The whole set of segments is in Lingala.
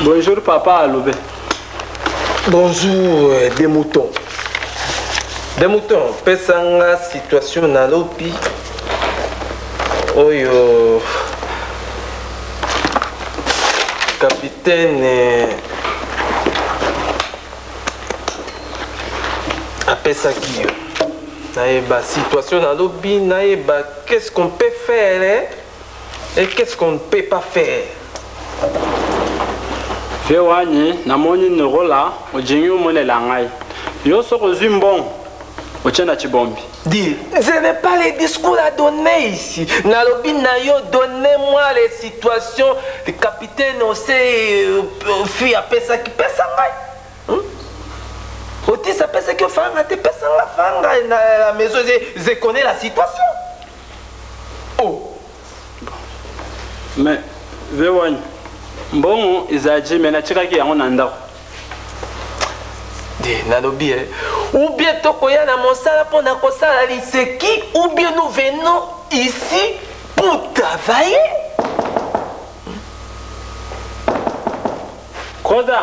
Bonjour papa Alobe. Bonjour euh, des moutons. Des moutons, pesanga situation na lobi oyo capitaine euh, apesaki yo nayeba situation na lobi nayeba qu'est-ce qu'on peut faire hein? Et qu'est-ce qu'on ne peut pas faire? Vieux wanyi namoni Nirola ojingi omonela ngai yo soki ozwi mbongo otie na tshibombi. Dis, je n'ai pas les discours à donner ici. Nalobi na yo, donnez-moi les situations. Le capitaine ose euh, fille apesaki pesa ngai. Hmm? Otis apesaki yo fanga te, pesa nga fanga na la maison, je, je connais la situation. Oh. Mais vewani mbongo ezalaki me natikaki yango na ndako de nalobi eh. ou bien tokoya na mosala mpo na kosala liseki ou bien nous venons ici pour travailler koda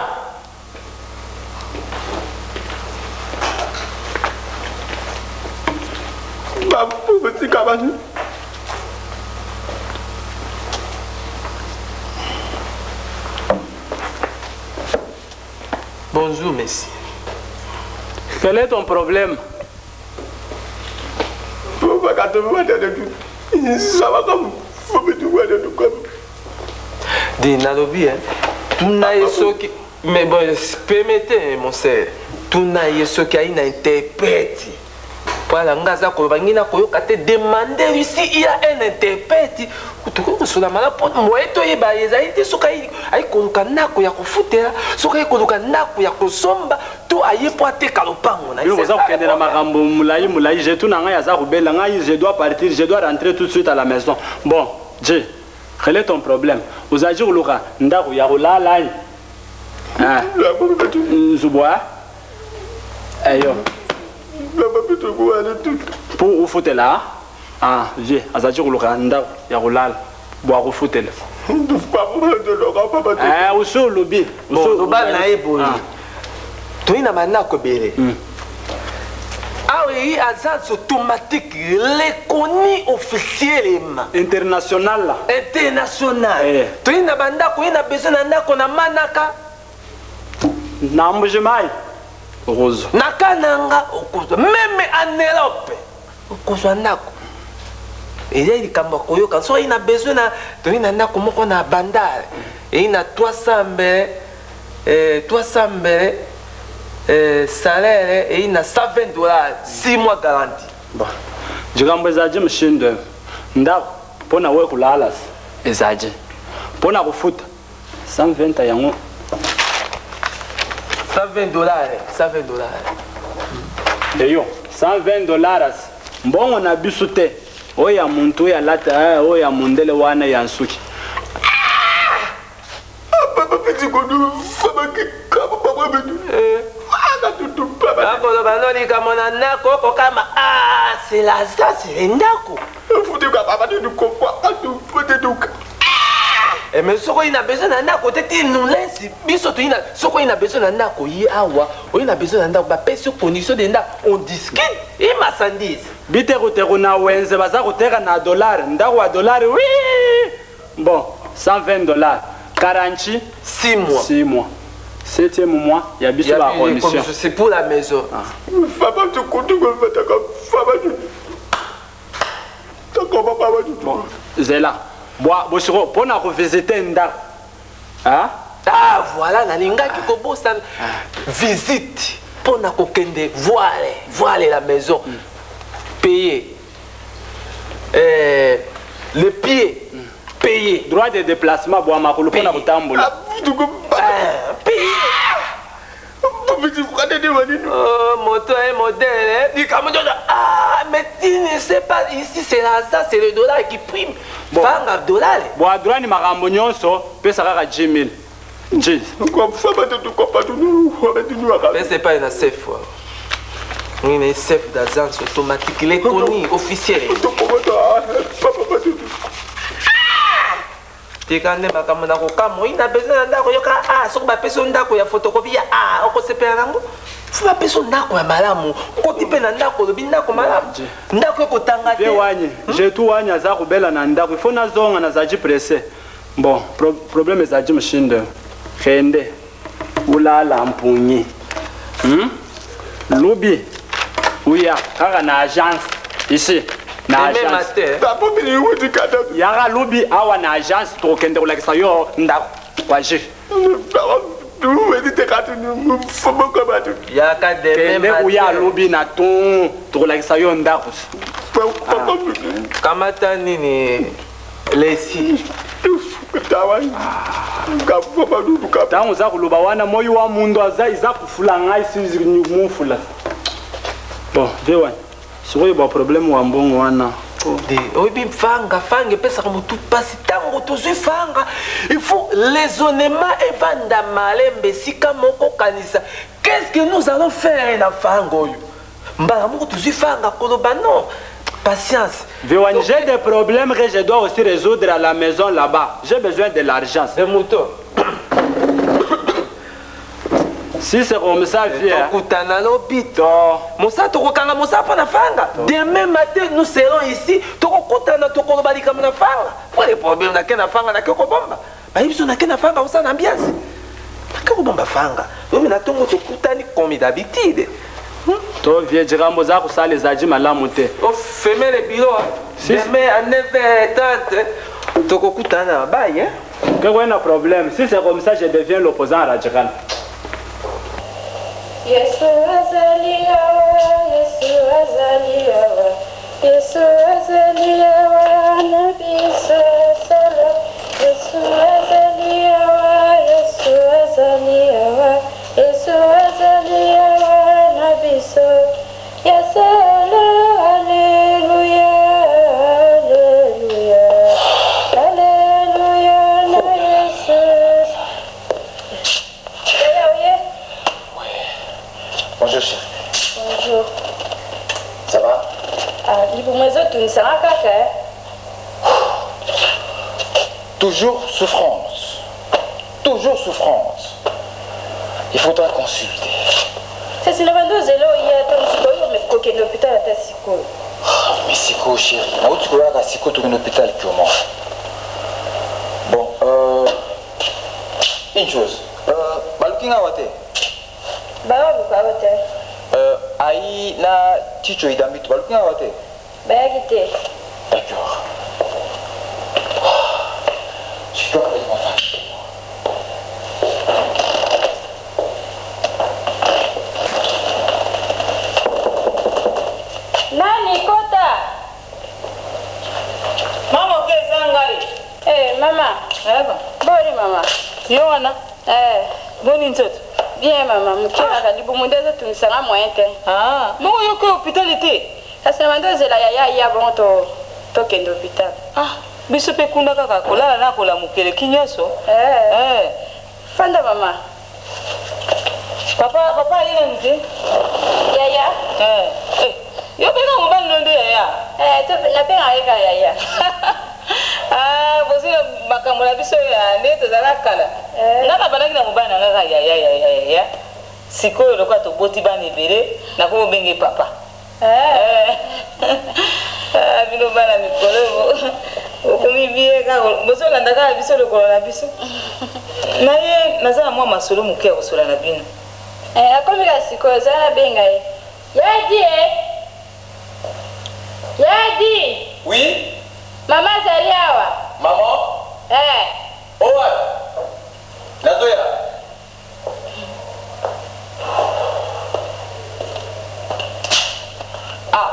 Bonjour, monsieur. Quel est ton problème? Di nalobi hein. Tuna ye soki mais bon permettez mon sœur. Tuna ye soki ayi na interprète. Voilà nga aza koloba ngi na koyoka te demande lui si il y a un interprète. Tokoki kosola malamu mpo moye toyeba ezali te soki ayi ayi koluka ndako ya kofutela soki ayi koluka ndako ya kosomba to aye mpo ateka lopango na ye. Bino boza kokende na makambo molayi molayi je tuna ngai aza kobela ngai je dois partir je dois rentrer tout de suite à la maison bon je quel est ton problème ozali koluka ndako ya kolala ye ah. nzubwa eyo mpo ofutela ah je azali koluka ndako ya kolala bwa kofutela eh, osi olobi loba na ye boye ah. toyi na bandako ebele hmm. awa eyi agence automatique lekoni officiellement international international eh. toyi na bandako oyi na besoin na ndako na manaka na mbujimai okozwa na kananga okozwa meme en europe Okozwa ndako eza likambo ya koyoka soki na besoin na toyi na ndako moko na bandal eyi na 300 mbele eh, 300 mbele eh, salaire eyi na 120 dollars 6 mois garantie bon likambo ezali moshindo ndako mpo na we kolala ezali mpo na kofuta 120 yango 120 dollars 120 dollars eyo 120 dollars mbongo na biso te oyo ya muntu oyo alata eh, oyo ya mondele wana ya nsuki bakoloba no likambo na ndako okokama ah, c'est la ça c'est ndako Eh, mais soki oyi na besoin na ndako te ti nous laisse biso toyi na soki oyi na besoin na ndako ye awa oyi na besoin na ndako bapesi yo condition de ndako on discute e marchandise biteruteru na wenze baza koteka na dollar ndako ya dollar wi bon 120 dollars 46 6 mois 6 mois septième mois ya biso ba condition c'est pour la maison ah. Bon, zela bwa bosiko mpo na kovisite ndako ah? ah voilà nalingaki kobosana visite mpo na kokende voile voile la maison mm. payer eh, le pied mm. payer droit de déplacement bwa makolo mpo na kotambola ah, payer Oh, moto est modèle, hein? Ah, mais tu ne sais pas, ici c'est l'argent, c'est le dollar qui prime. Bon. Fanga dollar. Bon, adroit ni makambo nyonso, pesa kaka 10 000. Jeez. Mais c'est pas une safe. Oui, mais chef d'agence automatique, il est connu, officiel. Tika nde makambo na kokamwa. Oyi na besoin na ndako yoka ah soki bapesi yo ndako ya photocopie ya ah okosepela nango. Fo bapesi yo ndako ya malamu. Okoti mpe na ndako olobi ndako malamu. Ndako ekotanga te. Vieux wanyi, je tout wanyi aza kobela na ndako. Il faut nazonga nazalaki pressé. Bon, pro problème ezalaki mshinde. Kende ulala mpunyi. Hmm? Lubi uya kaka na agence ici na agence. Yaka lubi awa na agence tokende kolakisa yo ndako kwa jus. Yaka demain Kende uya matin. lubi na ton tokolakisa yo ndako. Kamata nini lesi. Ntango oza koloba wana moi wa mundu aza eza kufula ngai si mufula. Bon, vieux wani. Sikoyo ba problème wa mbongo wana. De oyebi fanga fanga epesaka motu mpasi ntango tozwi fanga il faut raisonnement evanda malembe esika moko kanisa qu'est-ce que nous allons faire na fanga oyo mbala moko tozwi fanga koloba non patience. Vieux wani, j'ai des problèmes que je dois aussi résoudre à la maison là-bas. J'ai besoin de l'argent. De moto. Si c'est comme ça, vieux. Tokutana lobi. To. Mosala tokokanga mosala mpo na fanga. Demain matin nous serons ici. Tokokutana tokoloba likambo na fanga. Po le problème nake na fanga nake kobomba. Bayebi biso nake na fanga osala na ambiance. Nake kobomba fanga. Lobi na tongo tokutani comme d'habitude. To vieux likambo oza kosala ezali malamu te. Ofeme le bureau. Si. Demain à 9h30 tokokutana na baye. Hein? Que un problème. Si c'est comme ça, je deviens l'opposant radical. Yesu azali awa, Yesu azali awa, Yesu azali awa na biso solo. Yesu azali awa, Yesu azali awa, Yesu azali awa na biso ya solo. Alleluia, alleluia, alleluia na Yesu. Yaya, oye. Bonjour chérie. Bonjour. Ça va? Ah, libumu ezotunisanga kaka eh. Toujours souffrance. Toujours souffrance. Il faudra consulter. Sasi na bando ozela oya ata mosuku oyo kokende hôpital ata sikoyo. Mais sikoyo chérie, nauti koyaka sikoyo tokende hôpital comment? Bon, une chose. Baluki nga awa te? Baluka yo te. Ayi na Chicho Idambitu baluki nga awa te? Bayaki te. D'accord. Je dois appeler ma femme. Nani kota? Mama oke eza ngai. Eh, mama. Eba. Boni mama. Yo wana? Eh. Boni nzoto? Bien mama, moke kaka libumu nde ezotungisanga moyen te. Ah, bongo yo ke hôpital te? Kasi na bando ozela yaya ya bongo to tokende hôpital. Ah, biso mpe kuna kaka kolala na kolamuka eleki nyonso. Eh. Eh. Fanda mama. Papa, papa aye nanu te? Yaya. Eh. Eh. Yo benga mobali no nde yaya? Eh, to nabengaka ye kaka yaya. Ah, bozwi na makambo na biso ya nde tozala kala. Eh. Nga nabandaki na mobali na nga kaka yaya yaya yaya. Sikoyo lokola toboti bana ebele, nakomi obenge papa. Eh. Ah, bino bana mikolo okomi bien kaka bozolanda kaka biso lokolo na biso. Na ye naza na mwa masolo moke ya kosola na bino. Eh, akomi kaka sikoyo, ozala nabenga ye. Yadi eh. Yadi. Oui. Mama azali awa. Maman? Eh. Owa. Nazoya. Ah,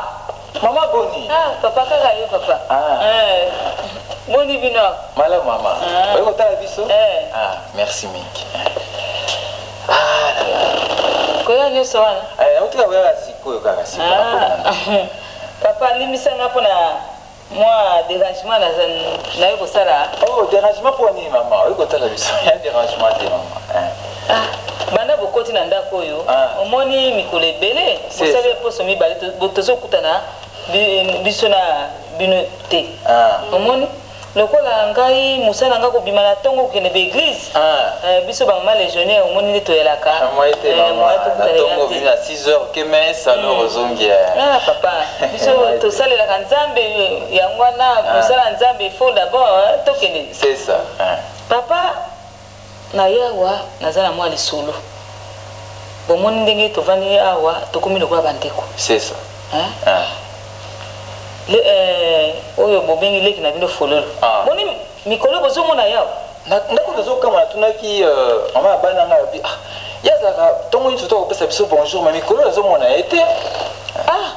mama boni. Ah, papa kaka yo papa. Ah. Eh. Boni bino. Malamu mama. Ah. Oyo kotala biso? Eh. Ah, merci mingi. Ah, la la. Koya nyonso wana. Eh, nauti koyaka sikoyo kaka sikoyo. Ah. Papa limbisanga mpona mwa dérangement naye kosala. Oh, dérangement mpo nini mama? Oyo kotala biso ya dérangement te mama. Eh. Ah, banda bokoti na ndako oyo Ah. omoni mikolo ebele Si. bosali poso mibale tozokutana biso na bino te. Ah. Omoni Lokola ngai mosala na ngai kobima na ntongo kokende ba eglise. Ah. Eh, biso ba mama legionnaire omoni nde toyelaka. Moyen te Eh, mama. moyen Na tokutana ntongo ya te. obimi na 6 heures okemesa alors ozongi. eh. Ah, papa biso tosalelaka nzambe yango wana mosala ya nzambe il faut d'abord eh, tokende. C'est ça. Hein. Papa na yawa naza na mwa lisolo. Bomoni ndenge tovandi awa tokomi lokola bandeko. C'est ça. Hein? Hein. Le, eh, oyo bobengi leki na bino fololo. Ah. Boni mikolo bozomona yawa. Ndako nazokama natunaki mama ya bana ngai alobi ah, ye azalaka ntongo nyonso to akopesa biso bonjour ma mikolo nazomona ye te. Ah,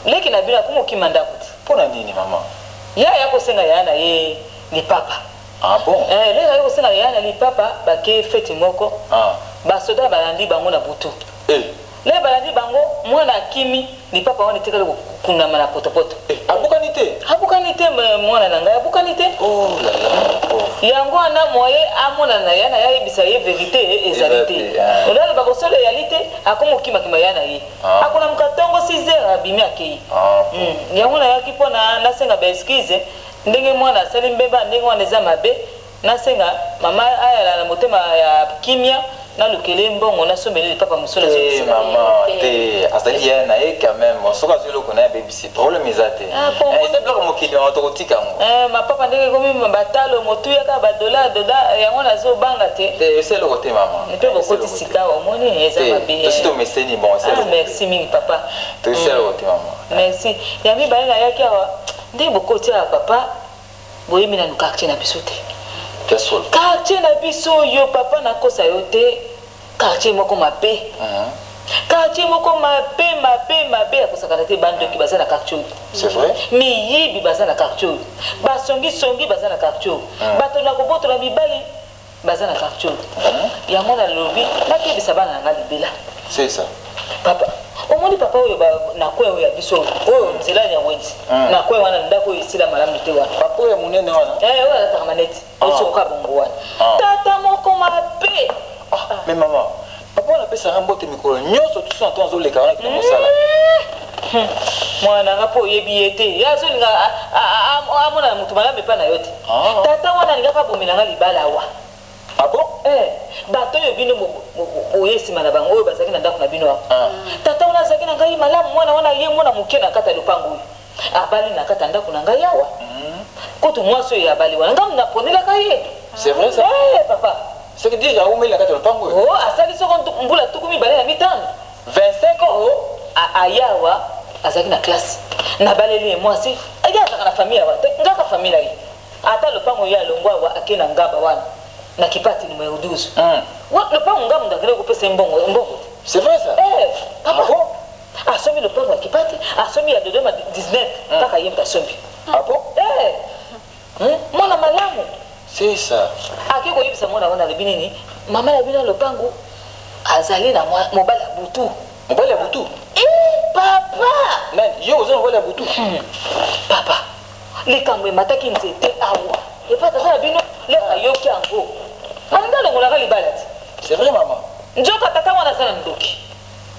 leki na bino akomi okima ndako te. Mpo na nini mama? Ye aya kosenga yaya na ye lipapa. Ah bon? Eh, leki aye kosenga yaya na lipapa bake feti moko. Ah. Basoda balandi bango na butu. Eh. Leki balandi bango mwana akimi lipapa wana etikali kokundama na potopoto. Eh, abukani te? Abukani te mwana na ngai abukani te. Oh là là, pauvre. Yango wana moye amonana na ya na ye ayebisa ye verite ezali te. Ah. Olaloba bosolo eyali te akomi kokimakima ya na ye. Ah. Akolamuka ntongo 6 heures abimi akei. Ah, bon. Yango nayaki mpona nasenga ba excuse ndenge mwana asali mbeba ndenge wana eza mabe nasenga mama ayala na motema ya kimia nalukele mbongo nasombele lipapa mosusu Te nazongisela ye. mama te azali ya na ye quand même soki azwi eloko na ye abebisi problème eza te. Ah, po- Eh, eza biloko mokili mama tokotika yango. Eh, mapapa ndenge ekomi batalo motuya kaka badola dola yango nazobanga te. Te esa eloko te mama. Mpe bokoti sika omoni eza Te mabe. tosi tomeseni bon esa Ah, eloko te. merci mingi papa. Tosi eloko te mama. Merci. Ya mibale nayaki awa nde bokoti awa papa boyemi nanu quartier na biso te. Ya solo. Quartier na biso oyo papa nakosa yo te quartier moko mabe. Quartier moko mabe mabe mabe ya kosakana te bandoki baza na quartier oyo. C'est vrai? Miyibi baza na quartier oyo. Basongisongi baza na quartier oyo. Bato na kobotola mibali baza na quartier oyo. Yango nalobi nakebisa bana na nga libela. C'est ça. Papa omoni papa oyo na coin oyo ya biso oyo nzela ya wenzi na coin wana ndako oyo esila malamu te wana. Papa oyo ya monene wana? Eh, oyo alataka maneti osokoka bongo wana. Ah. Tata moko mabe. Ah, mais mama papa wana apesaka mbote mikolo nyonso tuso na ntongo azoleka wana kina mosala. Mwana na nga mpo oyebi ye te ye azolinga amona na motu malamu epai na yo te. Ah. Tata wana alingaka abomela nga libala awa. Ah bon? Eh, bato oyo bino boye nsima na bango oyo bazalaki na ndako na bino awa. Ah. Tata wana azalaki na ngai malamu mwana wana ye mwana moke na kati ya lopango oyo abali na kati ya ndako na ngai awa. Kutu mwasi oyo abali wana ngai naponelaka ye. C'est vrai ça? Eh, papa. C'est que déjà aumeli na kati ya lopango oyo? Oh, asali soko mbula 25. 25 ans? Oh, ayawa azalaki na classe. Nabaleli ye mwasi, aye azalaka na famille awa te, ngaka famille na ye. Ata lopango ye alongwa awa ake na ngaba wana na kipati numero 12. Wa lopango nga mutu akende kopesa ye mbongo mbongo te. C'est vrai ça? Eh, papa. Ah bon? Asombi lopango ya kipati, asombi ya Dodoma 19, kaka ye mutu asombi. Ah bon? Eh. Mwana malamu. C'est ça. Ake koyebisa mwana wana alobi nini? Mama na bino ya lopango azali na mobali ya butu. Mobali ya butu? Eh, papa. Nani? Yo oza mobali ya butu? Papa, likambo emataki nzete awa. Epa tata na bino leka yoki yango. Alingi alongolaka libala te. C'est vrai mama. Nzoka tata wana aza na ndoki.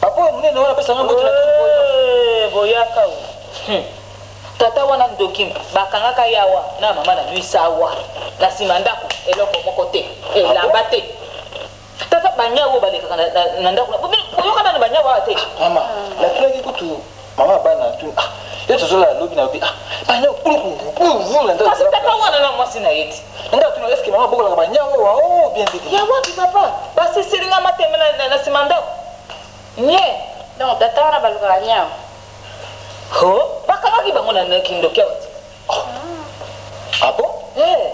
Papa oyo monene wana apesanga mbote na tongo. Eh, boyaka o. Tata wana ndoki bakangaka ye awa na mama na lui sawa na nsima ndako eloko moko te elamba te. Tata banyawu oyo balekaka na ndako na boyoka nanu banyawu awa te. Mama, natunaki kutu mama ya bana natuni ah ye tozolala lobi na lobi ah banyawu kulu kulu kulu na ndako. Kasi tata wana na mwasi na ye te. Nga tuna est-ce que mama bokolaka banyawu awa oh bien te. Ya wapi papa? Basisilinga mateme na nsima ndako. Nye. Donc tata wana balukaka nyawu. Ho, bakangaki bango na kindoki awa te. Ah bon? Eh,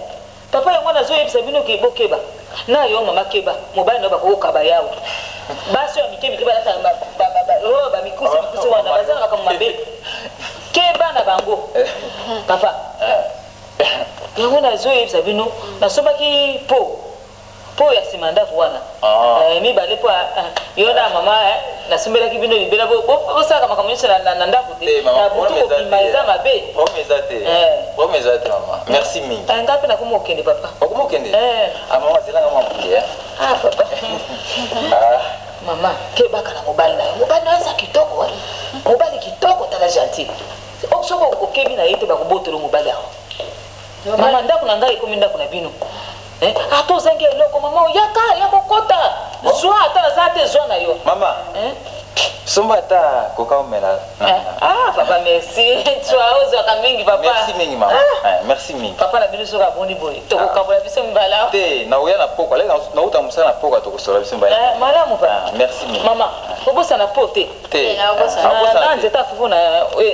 papa yango nazoyebisa bino ke bokeba. Na yo mama keba, mobali na yo bakokaba yawo. Basi ya mike mike balata ba mikuse mikuse wana baza na makambo mabe. Keba na bango. Papa. Yango nazoyebisa bino, nasombaki po po ya nsima ndako wana. Ah. Eh, mibale po yo na mama eh, nasombelaki bino libela bosalaka makambo nyonso na ndako te. Te mama, Na butu problème eza kobima te. eza mabe. Problème eza te. Eh. Problème eza te mama. Merci mingi. Eh, nga mpe nakoma okende papa. Okoma okende? Eh. Ah mama zelanga mwa moke. Ah papa. Ah. Mama, kebaka na mobali na yo. Mobali na yo aza kitoko eh. Mobali kitoko tala gentil. Soki okebi na ye te bakobotela mobali awa. Mama, ndako na ngai ekomi ndako na bino. Eh, ata ozangi eloko mama, oyaka ya kokota. Zwa ata naza te, zwa na yo. Mama, Eh? somba ata koka omela. Eh, Ah, papa, merci. Twa ozwaka mingi papa. Merci mingi mama. Ah, Eh, merci mingi. Papa na bino soki aboni boye, tokokabola biso mbala. Te, nakoya na pokwa, lelo nauta mosala na pokwa, tokosola biso mbala. Eh, malamu papa. Ah, merci mingi. Mama, kobosana po te. Te. Nakobosana. Na Nakobosana na te. nzete ya fufu na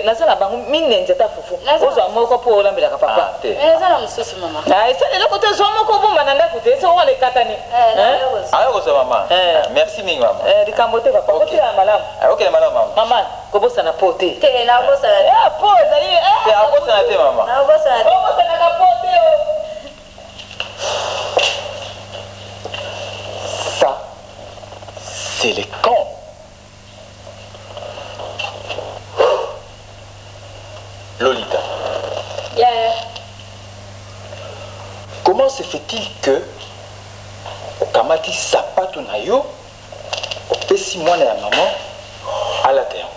naza na bango mine nzete ya fufu. Ozwa moko mpo olambelaka papa. Ah, te. Eza na mosusu mama. Ah, esali eloko te, zwa moko obomba na ndako te, soki wana ekatani. Eh, Eh? Aya kozwa mama. Eh. Ah, merci mingi mama. Eh, likambo te papa, Ok. kotikala malamu. Ah, okende malamu mama. Mama, kobosana po te. Te, nakobosana te. Eh, po ezali eh, Te, akosana te mama. Nakobosana te. obosanaka po te. Oh. Ça, c'est le camp. Lolita, Yaya. comment se fait-il que okamati sapato na yo opesi mwana ya mama alata yango,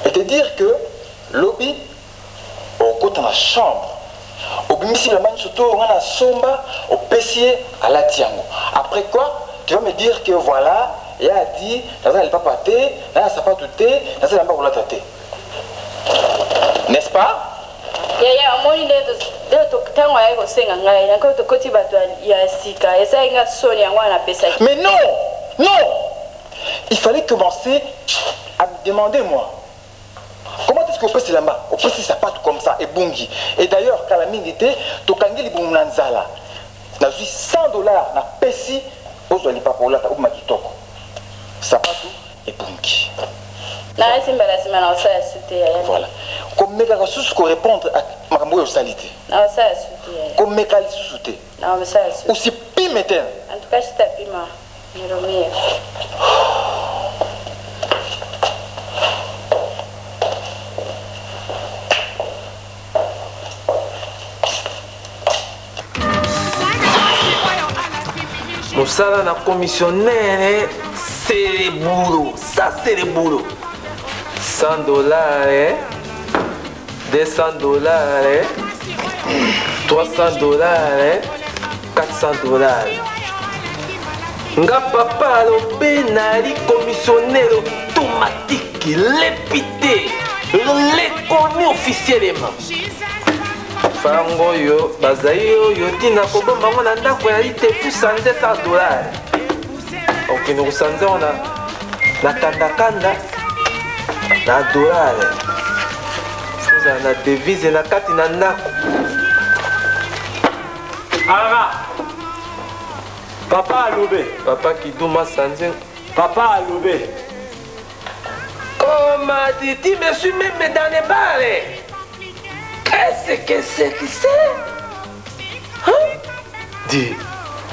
et te dire que lobi okota na chambre, obimisi bilamba nyonso to nga na somba, opesi ye alati yango? Après quoi tu vas me dire que voilà, ye adi naza na lipapa te, naza na sapato te, naza elamba kolata te, n'est-ce pas? Yaya, omoni nde ntango ayaki kosenga ngai, nakoki tokoti bato ya sika, esalaki nga soni, yango wana napesaki. Mais non, non, il fallait commencer à me demander, moi. Comment est-ce que opesi elamba, opesi sapato comme ça ebungi? Et d'ailleurs, kala mingi te tokangi libumu na nzala, nazwi 100 $, napesi ozwa lipapa olata, obima kitoko, sapato ebungi. Nayasi mbala nsima na kosala su te, yaya. Voilà, komekaka susu korépondre makambo oyo osali te. Na kosala su te, yaya. Komeka lisusu te. Na kosala su. Usipime tena. En tout cas, sitapima nilomia. Mosala na commissionnaire, c'est le boulot. Ça, c'est le boulot. 100 $, eh? 200 $, eh? 300 $, eh? 400 $. Nga papa alobe nali commissionnaire automatique lépité reconnu officiellement. Frango oyo bazali oyo ntina kobomba ngo na ndako ya te fu sanze 100 $, okende kosanze ngo na kandakanda na dolare, ozala na devise na kati na ndako. Ara papa alobe. Papa Kiduma sanze. Papa alobe. Comment dit, tu me suis même dans les balles. Qu'est-ce que c'est que c'est? Hein? Dis.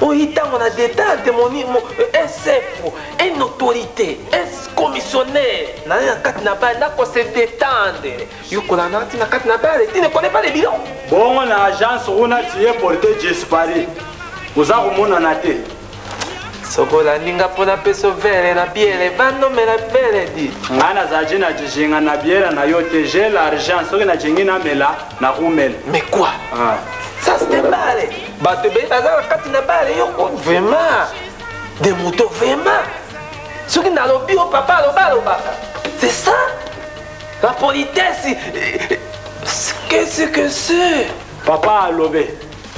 Oui, ntango na détente moni un chef, une autorité, un commissionnaire naye na kati na bale nako se détendre, yokola na ntina kati na bale, tu ne connais pas les bilans. Bongo na agence kuna tu es porté disparu, oza komonana te. Sokola ninga mpo napesa verre na bière, bandomela verre di. Ngai nazalaki na jijinga na bière na yo te. J'ai l'argent, soki najingi namela, nakumela. Mais quoi? Ah. Ça, c'était bale, bato ebele baza na kati na bale, yoko vraiment de moto vraiment soki nalobi o papa aloba alobaka, c'est ça la politesse. Qu'est-ce que c'est? Papa alobe,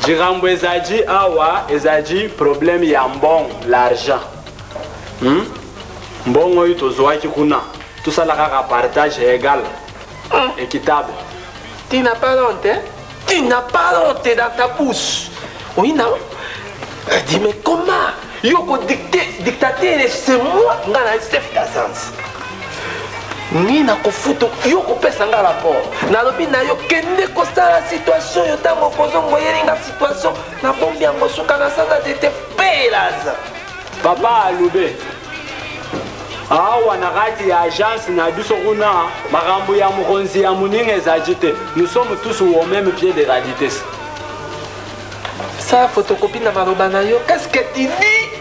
likambo ezali awa ezali problème ya mbongo, l'argent? Mbongo oyo tozwaki kuna, tosala kaka partage égal, équitable. Tu n'as pas honte, hein? Tu n'as pas honte dans ta bouche? Oui, non. Dis, mais comment? Yoko dicté, dictateur, c'est moi, nga na chef d'agence. Ngi na kofuta yo, kopesa nga rapport, nalobi na yo kende kosala situation yo, ntango kozongo oyeli nga situation, nabombi yango, suka na sanza tete pelaza. Papa alobe, awa na kati ya agence na biso kuna, makambo ya mokonzi ya moninga ezali te. Nous sommes tous au même pied d'égalité. Sa photocopie na maloba na yo, qu'est-ce que tu dis?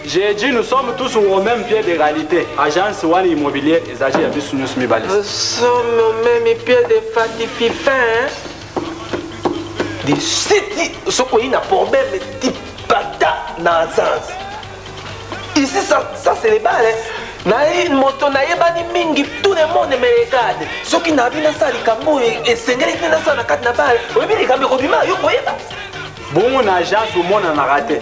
J'ai dit, nous sommes tous au même pied d'égalité. Agence wana immobilière ezali ya biso nyonso mibale. Nous sommes au même pied de fatififin, hein? De siti soki oyi na problème tipata na agence ici. Ça c'est le bal, naye moto nayebani mingi, tout le monde me regarde. Soki nabi nasala likambo oyo esengeli te nasala na kati na bale, oyebi likambo ekobima, yo koyeba. Bongo na agence omonanaka te,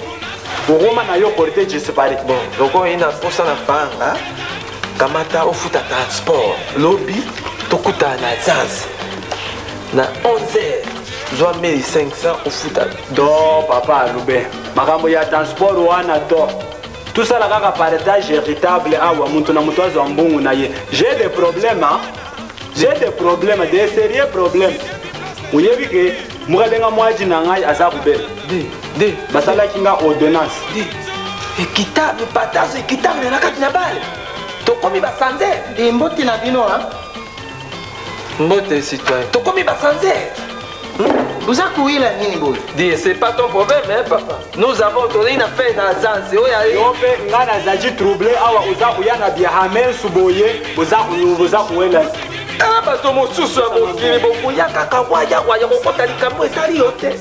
okoma na yo porte disparu. Bon, loko oyi na posa na fanga, kamata ofuta transport. Lobi tokutana na agence na 11 heures, zwa 1500 ofuta. To papa alube makambo ya transport wana, to tosala kaka partage équitable awa, moto na moto azwa mbongo na ye. J'ai des problèmes, hein? J'ai des problèmes, des sérieux problèmes. Oyebi ke mokalenga mwaji na ngai aza kobela. De de Basalaki nga ordonnance. De équitable, partage équitable na kati na bale, tokomi basanze. Mbote na bino, ha? Mbote, citoyen. Tokomi basanze. Boza koyela nini boye? Dis, c'est pas ton problème, hein, papa. Nous avons tourné une affaire dans l'agence. Oyo Yo mpe ngai nazali trouble awa, oza koya na biahamensu boye, oza kowela. Tala bato mosusu ya mokili, bokoya kaka waya waya kokota likambo etali yo te.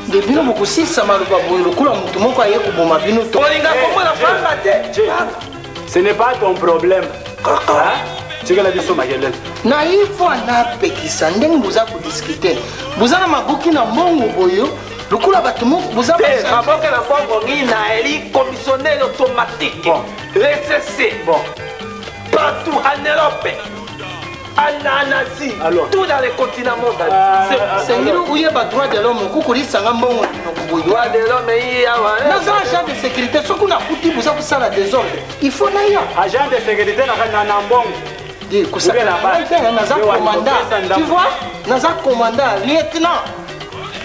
Nde bino bokosilisa maloba boye lokola motu moko aye koboma bino to. Kolinga komona fanga te. Je, ce n'est pas ton problème. Kaka. Tikela biso makelele. Na ye fo anapekisa ndenge boza kodiscute, boza na maboki na mbongo boyo lokola bato moko boza. Te, maboke na mbongo ngi na eli commissionnaire automatique. Bon. RCC. Bon. Partout en Europe, en Asie. Alors. Tout dans les continents mondiaux. Sengeli oyeba droit de l'homme, okokolisanga mbongo na minoko boye. Droit de l'homme eyi awa. Naza agent de sécurité, soki nakuti boza kosala désordre, il faut naya. Agent de sécurité na mbongo. Di Oubien na base. kosakana te, naza Yo, commandant. wali, Tu vois, naza commandant, lieutenant,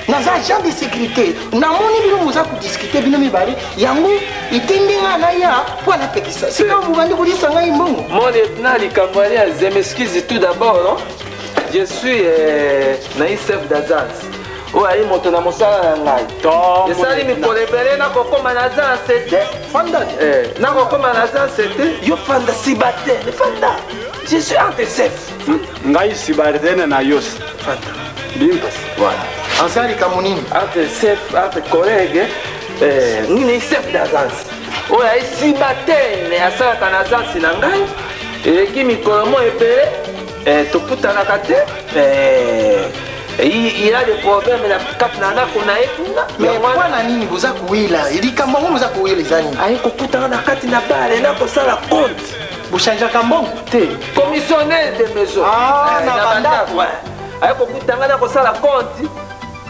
naza agent de sécurité. Namoni bino boza kodiscute bino mibale, yango etindi nga naya mpo anapekisa. Sika bobandi kolisa ngai mbongo. Mon lieutenant, likambo ali, je m'excuse tout d'abord, non? Je suis nayi chef d'agence. Oyo ayi moto na mosala na ngai. To Esali mikolo ebele nakokóma na agence te. Fanda te. Nakokóma na agence te. Yo fanda subalterne, fanda. Je suis entre chef. Ngai subalterne na yo. Fanda. Bimpas. Voilà. Aza likambo nini? Entre chef, entre collègue, nini, chef d'agence. Oyo ayi subalterne asalaka na agence na ngai. Eleki mikolo mo ebele tokutanaka te. Il a des problèmes na kati na ndako na ye kuna. Mais Yango wana- mpo na nini boza kowela? Likambo yango boza kowela eza nini? Aye kokutana na kati na bale na kosala compte. Bochangeaka mbongo? Te, commissionnaire de maison. Ah, na bandako. Bandako aye kokutanga na kosala compte,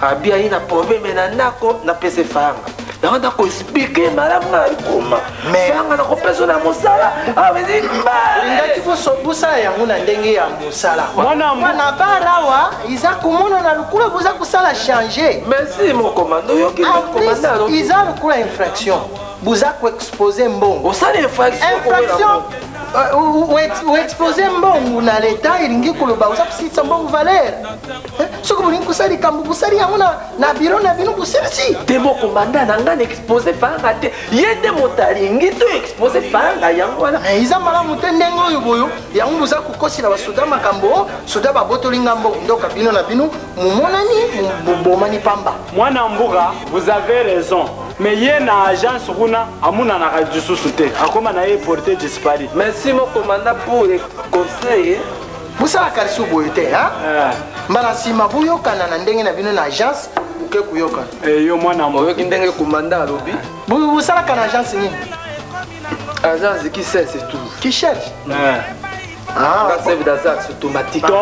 abi ayi na problème na ndako, napesa efanga yango, nakoexpliquer malamu nga nabikoma. Fanga nakopesa na mosala Olingaki bosala yango na ndenge ya mosala. Mwana na bar awa eza komonana lokola boza kosala change. Merci, mon commando, oyoki? En plus, commando alobi. Eza lokola infraction, boza koexpose mbongo. Osala infraction. Infraction, oexpose mbongo na leta, elingi koloba oza kosilisa mbongo valeur. Eh, soki bolingi kosala likambo, bosali yango na biro na bino, bosilisi. Te, mo commandant na ngai na expose fanga te, ye nde moto alingi to expose fanga, yango wana. Mais eza malamu te ndenge oyo boyo yango boza kokosela basoda makambo. Soda babotoli nga mbongo, ndoka bino na bino momonani, bobomani pamba. Mwana mbuka, vous avez raison, mais ye na agence kuna amonanaka lisusu te, akóma na ye porté disparu. Merci, mon commandant, pour les conseils. Bosalaka lisusu boye te, ha? Eh, Mbala nsima boyokana na ndenge na bino na agence, boke koyokana. Eh, yo mwana mbuka. Oyoki ndenge commandant alobi? Bosalaka na agence nini? Agence qui sait, c'est tout. Qui cherche? Eh. Ah, nga chef d'agence automatique. To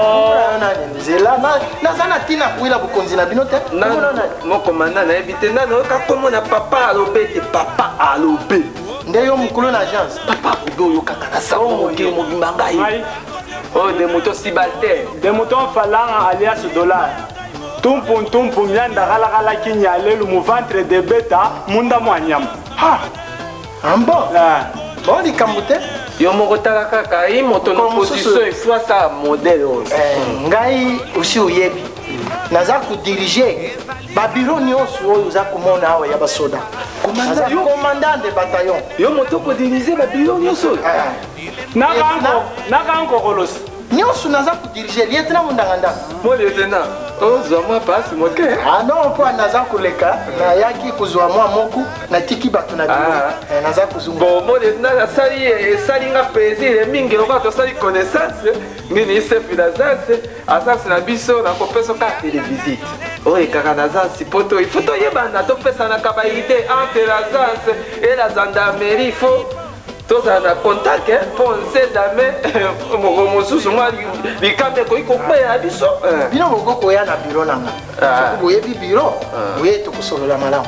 nani? Nzela naza na ntina koyela bokonzi na bino te. Komona nani? Mon commandant, nayebi te nani oyoka komona papa alobe te, papa alobe. Nde yo mokolo na agence? Papa alobe, oyokaka na sango mokili mobimba ngai. Ngai. Oyo de moto subalterne. De mouton falanga alias dollar tumpu ntumpu mianda kalakala kinyalelu mu ventre de beta munda mwa nyama. Ah bon? Eh. Bon, likambo te. Yo moko tala kaka ye moto na Mokolo mosusu- position ifo asala modèle oyo. Eh, ngai osi oyebi naza kodirige babiro nyonso oyo oza komona awa ya basoda. Naza commandant de bataillon. Yo moto okodirize babilo nyonso oyo? Eh, Nakanko- nakankokolosi nyonso naza kodirige, lieutenant Mondangandanga. Mo lieutenant. Ozwa mwa pasi moke. Ah non, mpo naza koleka, nayaki kozwa mwa moku, natiki bato na biro. Ah. Eh, naza kozonga. Bon, mo lieutenant asali esali nga plaisir mingi lokola tosali connaissance nini chef d'agence agence na biso nakopesa kaka televisite oyo ekaka na agence po to il faut toyebana topesanaka ba idée entre l'agence et la gendarmerie. Il faut tozala na contact hein, mpo on sait jamais moko mosusu mwa likambo ekoki kokweya biso. Bino bokoki koya na biro na nga. Ah. Soki boyebi biro, boye tokosolola malamu.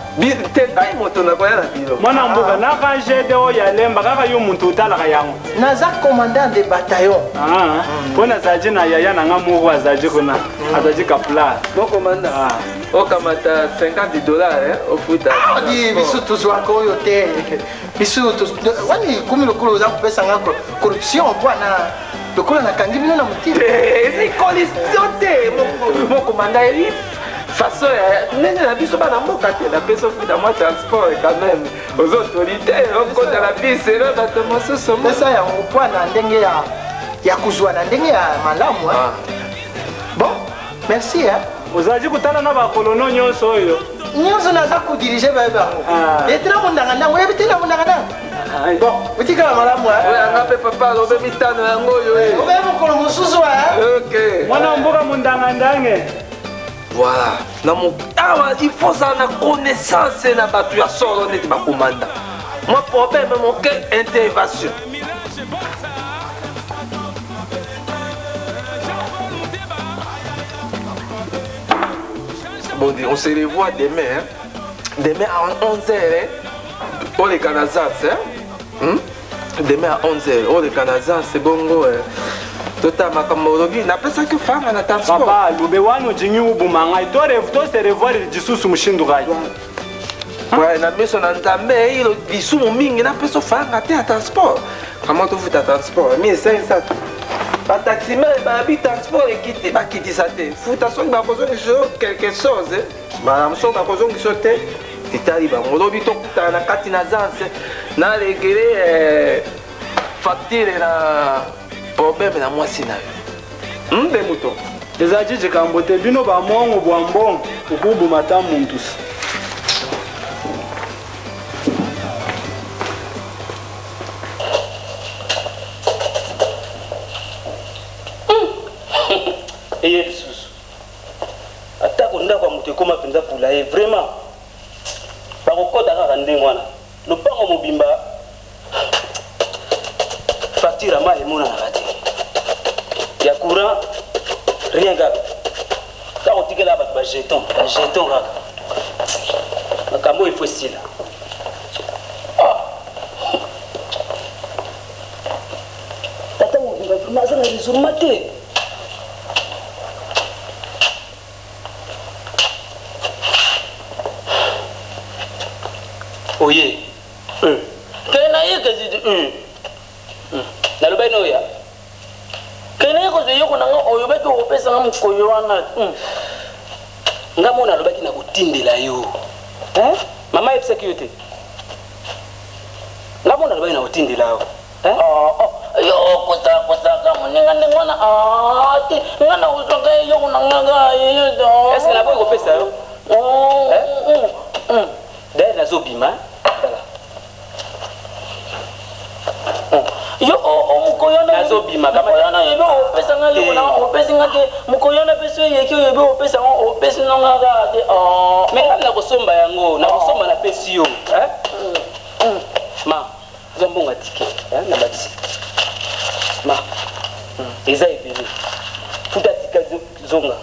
Te, ngai moto nakoya na biro. Mwana mboka naka gd oyo alemba kaka yo muntu otalaka yango. Naza commandant de bataillon. Ah, mpo nazalaki na yaya na nga moko azalaki kuna, azalaki kaplar. Bon commandant, Ah. okamata 50 dollars ofuta. Di biso tozwaka oyo te. Biso wani komi lokola oza kopesa nga corruption mpo ana lokola nakangi bino na motima. Ezali corruption te, mo commandant, eli façon ya ndenge na biso bana mboka te. Napesi ofuta mwa transport quand même, oza autorité, okota na bisi na bato mosusu. Pesa yango mpo na ndenge ya kozwa na ndenge ya malamu, hein. Ah. Bon, merci, hein. Ozalaki kotala na bakolono nyonso oyo? Nyonso naza kodiriger bayebi yango. Ah. Etela mondanga ndango, oyebi te na mondanga ndango. Bon, otikala malamu, hein. Oyo yanga mpe papa alobe mitano yango oyo eh. Obeyi mokolo mosusu, hein. Ok. Mwana mboka mondanga ndange. Voilà, na awa il faut ozala na connaissance na bato ya solo neti bakomanda. Mwa problème moke, intervention. Bon, on se revoit demain, hein? Demain à 11h, hein? Oleka na agence, hein? Demain à 11h oleka na agence bongo, eh. Tota makambo olobi, napesaki fanga na transport. Papa lube wana ojingi ubuma ngai to se revoir lisusu mushindu ngai. Ouais, na miso na Nzambe ilo lisumu mingi, napesa fanga te ya transport. Kama tofuta transport 1500, bataximen bayabi transport ekiti, bakitisa te, futa. Soki bakozongisa yo quelque chose, malamu, soki bakozongisa yo te, etali bango. Olobi tokutana na kati na agence na régler facture na problème na mwasi na yo mbe moto. Ezalaki likambo te, bino bamongo bwa mbongo okubuma ta muntu si. Eye lisusu atako ndako ya moto ekóma mpenza pula ye, vraiment bakokɔta kaka ndenge wana, lopango mobimba, facture ya mai emonanaka te, ya courant rien, kaka kaka kotikela bato bajeton bajeton kaka. Makambo oyo ifo esila. Ah. Tata mobimba vraiment aza na raisonnement te. Oye kende na ye kasi nalobaki na oya kende ye kozwa eloko na nga oyo baki okopesanga mokoyo wana. Nga mona alobaki na kotindela yo. Hein? Mama ayebisaki yo te, nga mona alobaki na kotindela yo. Hein? Yo kosakosaka moninga ndenge wana te, nga na kozwaka eloko na nganga. Est-ce que naboyi kopesa yo? Hein? D'ailleurs nazobima, tala. Yo mokoyo wana Nazobima, kama- mokoyo wana oyebi opesanga eloko na opesi nga te, mokoyo wana mpe so eyeki oyebi opesa ngo, opesi nonga kaka te. Mais ngai nakosomba yango, nakosomba, napesi yo. Hein? Ma zwa mbongo ya ticket, hein, na bakisi ma eza ebele, futa ticket, zonga.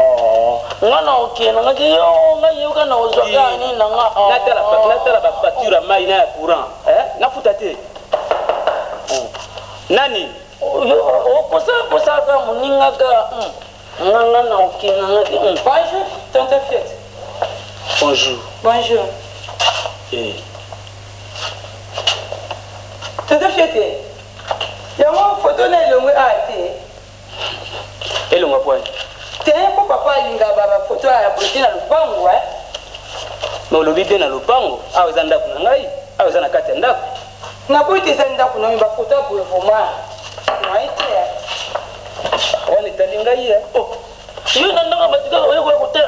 Nga na okende nga te, yo nga yoka na ozwaka nini na nga. Natala bafacture ya mai na ya courant, hein? Nafuta te. Nani? Okosakosaka moninga ka nga, nga na okende nga te. Bonjour, tonton Fiat. Bonjour. Bonjour. Eh. Tonton Fiat, yango foto na elongwe awa te? Elongwa pwani? Te, mpo papa alinga bafoto ya bote na lopango. Mais olobi mpe na lopango, awa eza ndako na ngai, awa eza na kati ya ndako. Naboyi te, eza ndako na yo, bafoto ya boye vraiment naye te. Wana etali ngai. Oh. Yo na ndanga bato kaka oyekoya kotala.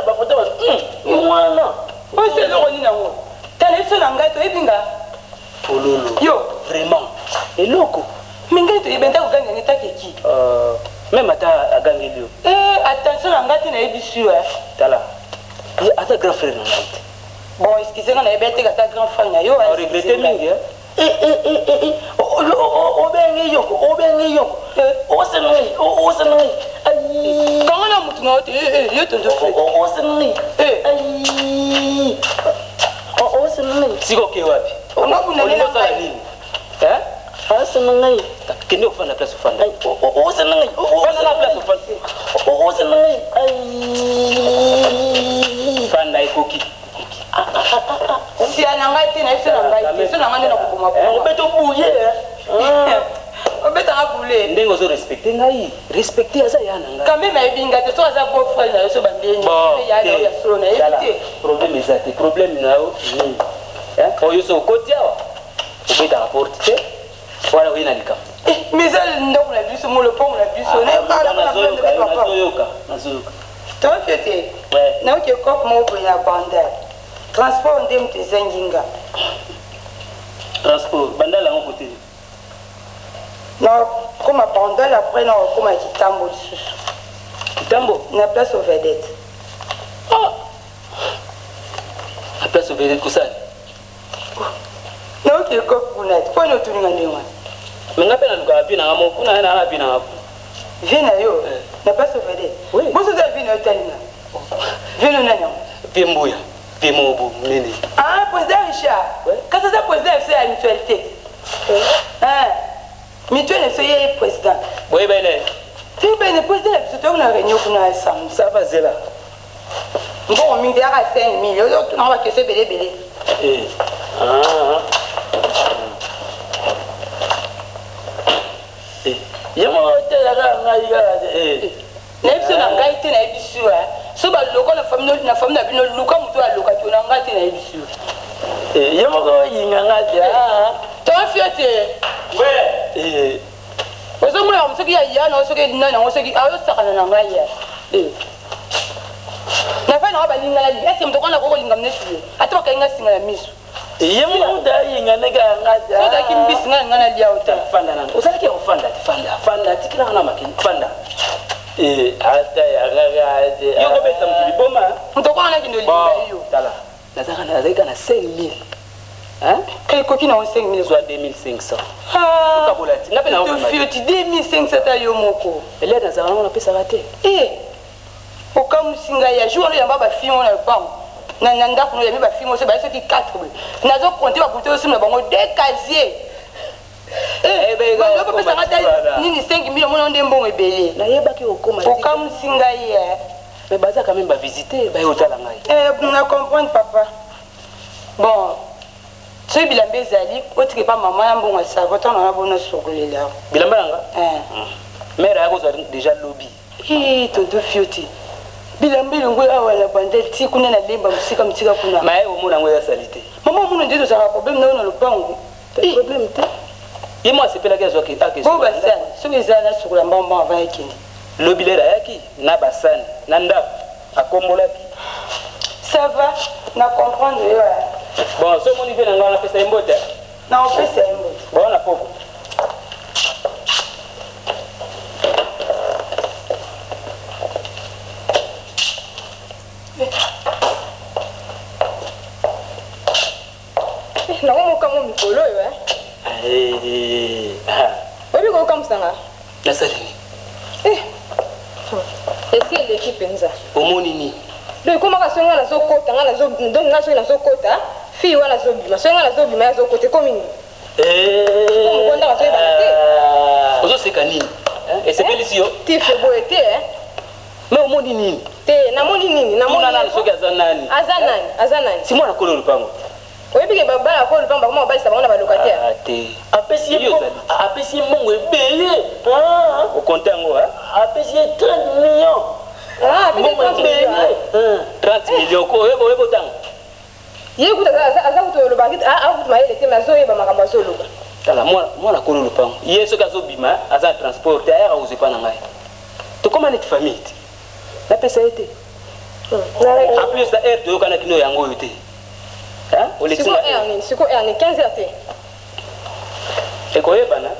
Mwana. Oyo se eloko nini yango? Tala biso na ngai toyebi nga. Fololo. Yo. Vraiment. Eloko. Mais ngai toyebi ntango ogangela etaki eki. Même ata agangeli yo. Eh, attention na ngai te nayebisi yo. Tala. Ye aza grand frère na ngai te. Bon, excusez nga nayebi te ata grand frère na yo. Regrette mingi hein. Obenge yoko, obenge yoko. Osana ngai, osana ngai. Ayi. Kanga na mutu na yo te, yo tonto Fred. Osana ngai. Ayi. Osana ngai. Siko ke wapi? Olingi osala nini? Hein? Osana ngai. Kende ofanda place ofanda. Osana ngai. Fanda na place ofanda. Osana ngai. Ayi. Fanda ekoki. Sia na ngai te, na biso na ngai te, so na ngai nde nakoboma boma. Obeta obuye. Obetanga bule. Ndenge ozo respecte ngai, respecte aza ya na ngai. Quand même ayebi ngai te, so aza beau frère na yo so bandeni. Ya na ya solo na yebi te. Problème eza te, problème na yo nini? Hein? Oyo so okoti awa, obetaka porte te. Wana oye na likambo. Mais eza ndako na biso, mo lopango na biso. Nazoyoka, nazoyoka. Tonfio te. Nayoki ekope moko boye na bandal. Transport nde moto ezangi nga. Transport, bandal yango kote. Nakoma bandal après nakokoma Kitambo lisusu. Kitambo? Na place aux vedettes. Ah! Na place aux vedettes kosala? Nayoki ekope kuna te. Mpo nini otuni nga ndenge wana? Mais nga mpe nalukaka vie na nga moko kuna, na nga vie na nga kuna. Vie na yo? Na place aux vedettes? Oui. Boso oza vie na yo tali nga. Vie no nani yango? Vie mbuya. Vie moko bo monene. Ah, président Richard. Kasi aza président ya biso ya mutualité. Ah, mutuelle na biso ye président. Boyeba ene. Toyeba ene président na biso toyoki na réunion kuna ya samedi. Ça va zela. Mbongo mingi te yaka 5000. Ozo tuna ba question ebele ebele. Eh. Ah. Eh. Ye moko te yaka ngai kaka te. Eh. Nayebi so na ngai te, nayebi sur. So baloka na famille, na famille na bino luka moto alokaki yo na ngai te, nayebi sur. Eh, ye moko oyinga ngai te. Ah. Tonfio te. Ouais. Eh. Ozomona yango soki ya ya na soki nani yango soki ayosakana na ngai ya. Eh. Na fai na balinga na est-ce que moto kona kolinga mnesi ye? Ata bakangi nga singa na miso. Ye moko moto ayinga ndenge ya ngai te. So ozalaki mbisi ngai ngai nalia yo te. Fanda nanu. Ozalaki ya kofanda te. Fanda, fanda, tikela nga na makeni. Fanda. Eh, ata ya kaka te. Yo kobeta moto liboma. Moto kona nakende olinga yo. Tala, nazalaka nazalaki kaka na 5000. Hein? Ekoki na 5000. Zwa 2500. Ah. Okabola ti. Nga pe na okoma. Fioti 2500 ta yo moko. Elia nazalaka nango napesaka te. Eh. Okamusi ngai ya jour wana yamba ba filles wana lopango. Na na ndako no yambi ba filles moso ba soki 4 boye. Nazo compter ba bouteilles osimba bango deux casiers. Eh, ba kopesa nga ta nini 5000 omona nde mbongo ebele. Nayebaki okoma. Okamusi ngai eh. Mais baza quand même ba visiter, ba yotala ngai. Eh, na comprendre papa. Bon, soki bilamba ezali otika epa mama ya mbongo ya savo ntango nanga bona sokolela. Bilamba na nga? Eh. Mère aya kozwa déjà lobi. Eh, tonton Fioti. Bilamba elongo awa na bandel ti kuna na lemba mosika mosika kuna. Maye omona yango eza salite. Mama omona nde tozalaka problème na yo na lopango. Problème te. Ye mwa asepelaki azwaki ake. Bo basani soki eza nasukola mbango mbango avant ekende. Lobi lere ayaki na basani na ndako akombolaki. Ça va, na comprendre yo. Bon, so omoni vie na ngai napesa ye mbote. Na opesa ye mbote. Bon, na poko. Nakomoka mo mikolo oyo eh. Oyebi kokamwisa nga? Nasali nini? Eh. Esi eleki mpenza. Omoni nini? Donc ekomaka soki nga nazokota nga nazo donc nga soki nazokota fille wana azobima soki nga nazobima ye azokota ekomi nini? Mokonda azoyebana te. Ozoseka nini? Esepelisi yo? Tife boye te eh. Mais omoni nini? Te, namoni nini? Namoni nani soki aza nani? Aza nani? Aza nani? Si mwana kolo lupango. Oyebi ke babala kolo lupango bakoma kobalisa bango na ba locataire. Ah te. Apesi ye apesi ye mbongo ebele. Ah, okonte yango hein? Apesi ye 30 millions. Ah, apesi ye 30 millions. 30 millions ko oyebo oyebo tango. Ye kuta aza aza kutu oloba ah kutu mayele te mais azoyeba makambo azoloba. Tala mwana mwana kolo lupango. Ye soki azobima aza na transport te ayaka kozwa epa na ngai. Tokoma neti famille te. Napesa ye te. En plus heure toyokanaki no yango oyo te. Hein? Olekisi Sikoyo nga heure nini? Sikoyo heure nini? 15 heures te. Ekoyebana.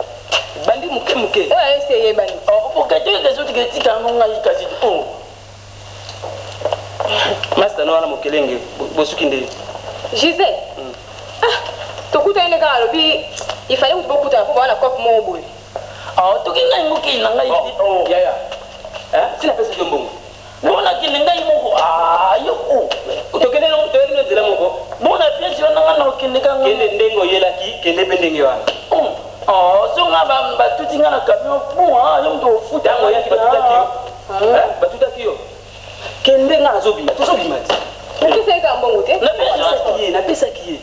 Bandi moke moke. Oyo ayesi eyebani. Okateke soki ketika yango ngai kasi o. Master no wana mokelenge bosuki nde. Gisèle. Ah, tokutani nde kaka alobi il fallait kutu bokutana mpo bawana cope moko boye. Ah, toki ngai mokili na ngai. Oh, yaya. Hein? Sina pesa yo mbongo. Bona kende ngai moko. Ah, yo o. Tokende no toyeli no nzela moko. Bona pièce wana nga na okende kanga. Kende ndenge oyelaki, kende mpe ndenge wana. Oh, so nga ba batuti nga na camion bon ah yo moto ofuta. Ntango oyaki batutaki yo. Hein? Batutaki yo. Kende nga nazobima, tozobima ti. Opesa ye kaka mbongo te? Napesaki ye, napesaki ye.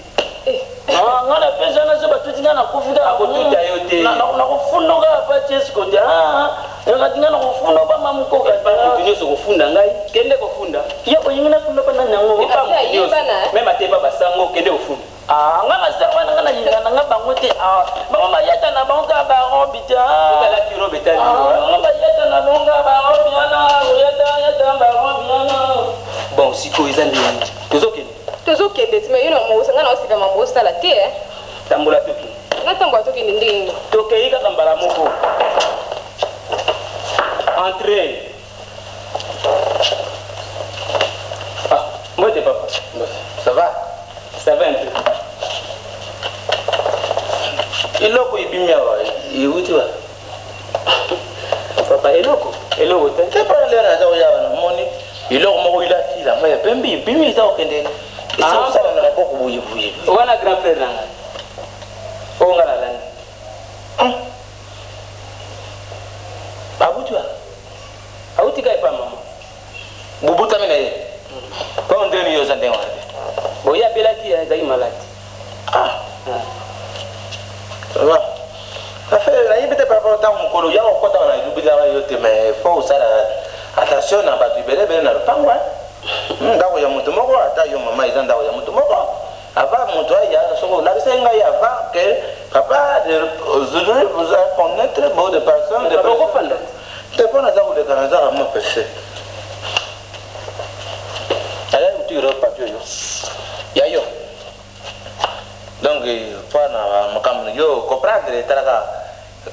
Ah, nga na pesa wana so batuti nga nakufi kaka. Akotuta yo te. Nakofunda kaka pa Jesu te. Ah, yakati nga nakofunda ba mamukoka. Epa moto nyonso kofunda ngai, kende kofunda. Yo olingi nafunda pa nani yango? Epa moto nyonso. Meme ata epa basango, kende kofunda. Ah, nga basango wana nga nalinga na nga bango te. Ah, bango bayata na bango kaka barobi te. Ah, Soki alati robe etali yo. Ah, nga bayata na bango kaka barobi wana, koyata yata barobi wana. Bon, sikoyo eza ndenge nini? Tozokende. Tozokende ti mais yo na mama nga na osika mama osala te eh. Tambola tokende. Nga tambola tokende ndenge nini? Tokei kaka mbala moko. Entrez. Ah, mbote papa. Ça va? Ça va un peu. Eloko ebimi awa euti wa? Papa, eloko? Eloko te. Te mpona lelo naza koya wana namoni eloko moko elati elamba ya pembe ebimi eza kokende eza kosala na maboko boye boye. Wana grand frère na ngai. Oyo ngai nalandi. Abuti wa? Auti ka epa mama. Bobotami na ye? Mpo ndenge yo oza ndenge wana te. Boye abelaki ezalaki malade. Ah. Ça va. Affaire nayebi te par rapport ntango mokolo ya kokɔta wana elubilaka yo te mais faut osala attention na bato ebele ebele na lopango. Ndako ya moto moko, ata yo mama, eza ndako ya moto moko. Avant moto aya, soki olakisaki ngai avant que papa aujourd'hui vous allez connaître beaucoup de personnes de okofanda te mpo naza koleka nazaka mwa pese ayaki kotikela papier oyo ya yo. Donc mpo na makambo yo comprendre, etalaka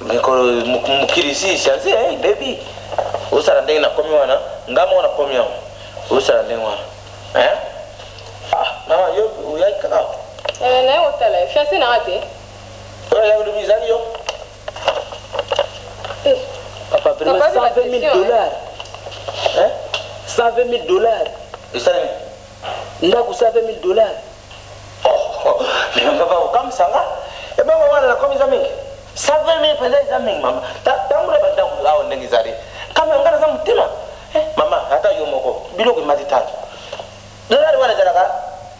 mikolo mokili si change baby osala ndenge nakomi wana, nga moko nakomi yango osala ndenge wana. Ah, mama, yo oyaki kaka? Naye kotala fiancé nanga te. Oyo ayaki lobi ezali yo? Papa, vraiment 120 000 dollars. Hein? 120 000 dollars. Esalemi? Ndako 120 000 dollars. Oh, mais papa, okamwisanga. Ebongo wana nakomi eza mingi. 120 000 mpenza eza mingi mama. Tambola bandako awa ndenge ezali. Kama nga naza motema. Mama, ata yo moko, biloko emati talo. Dolari wana ezalaka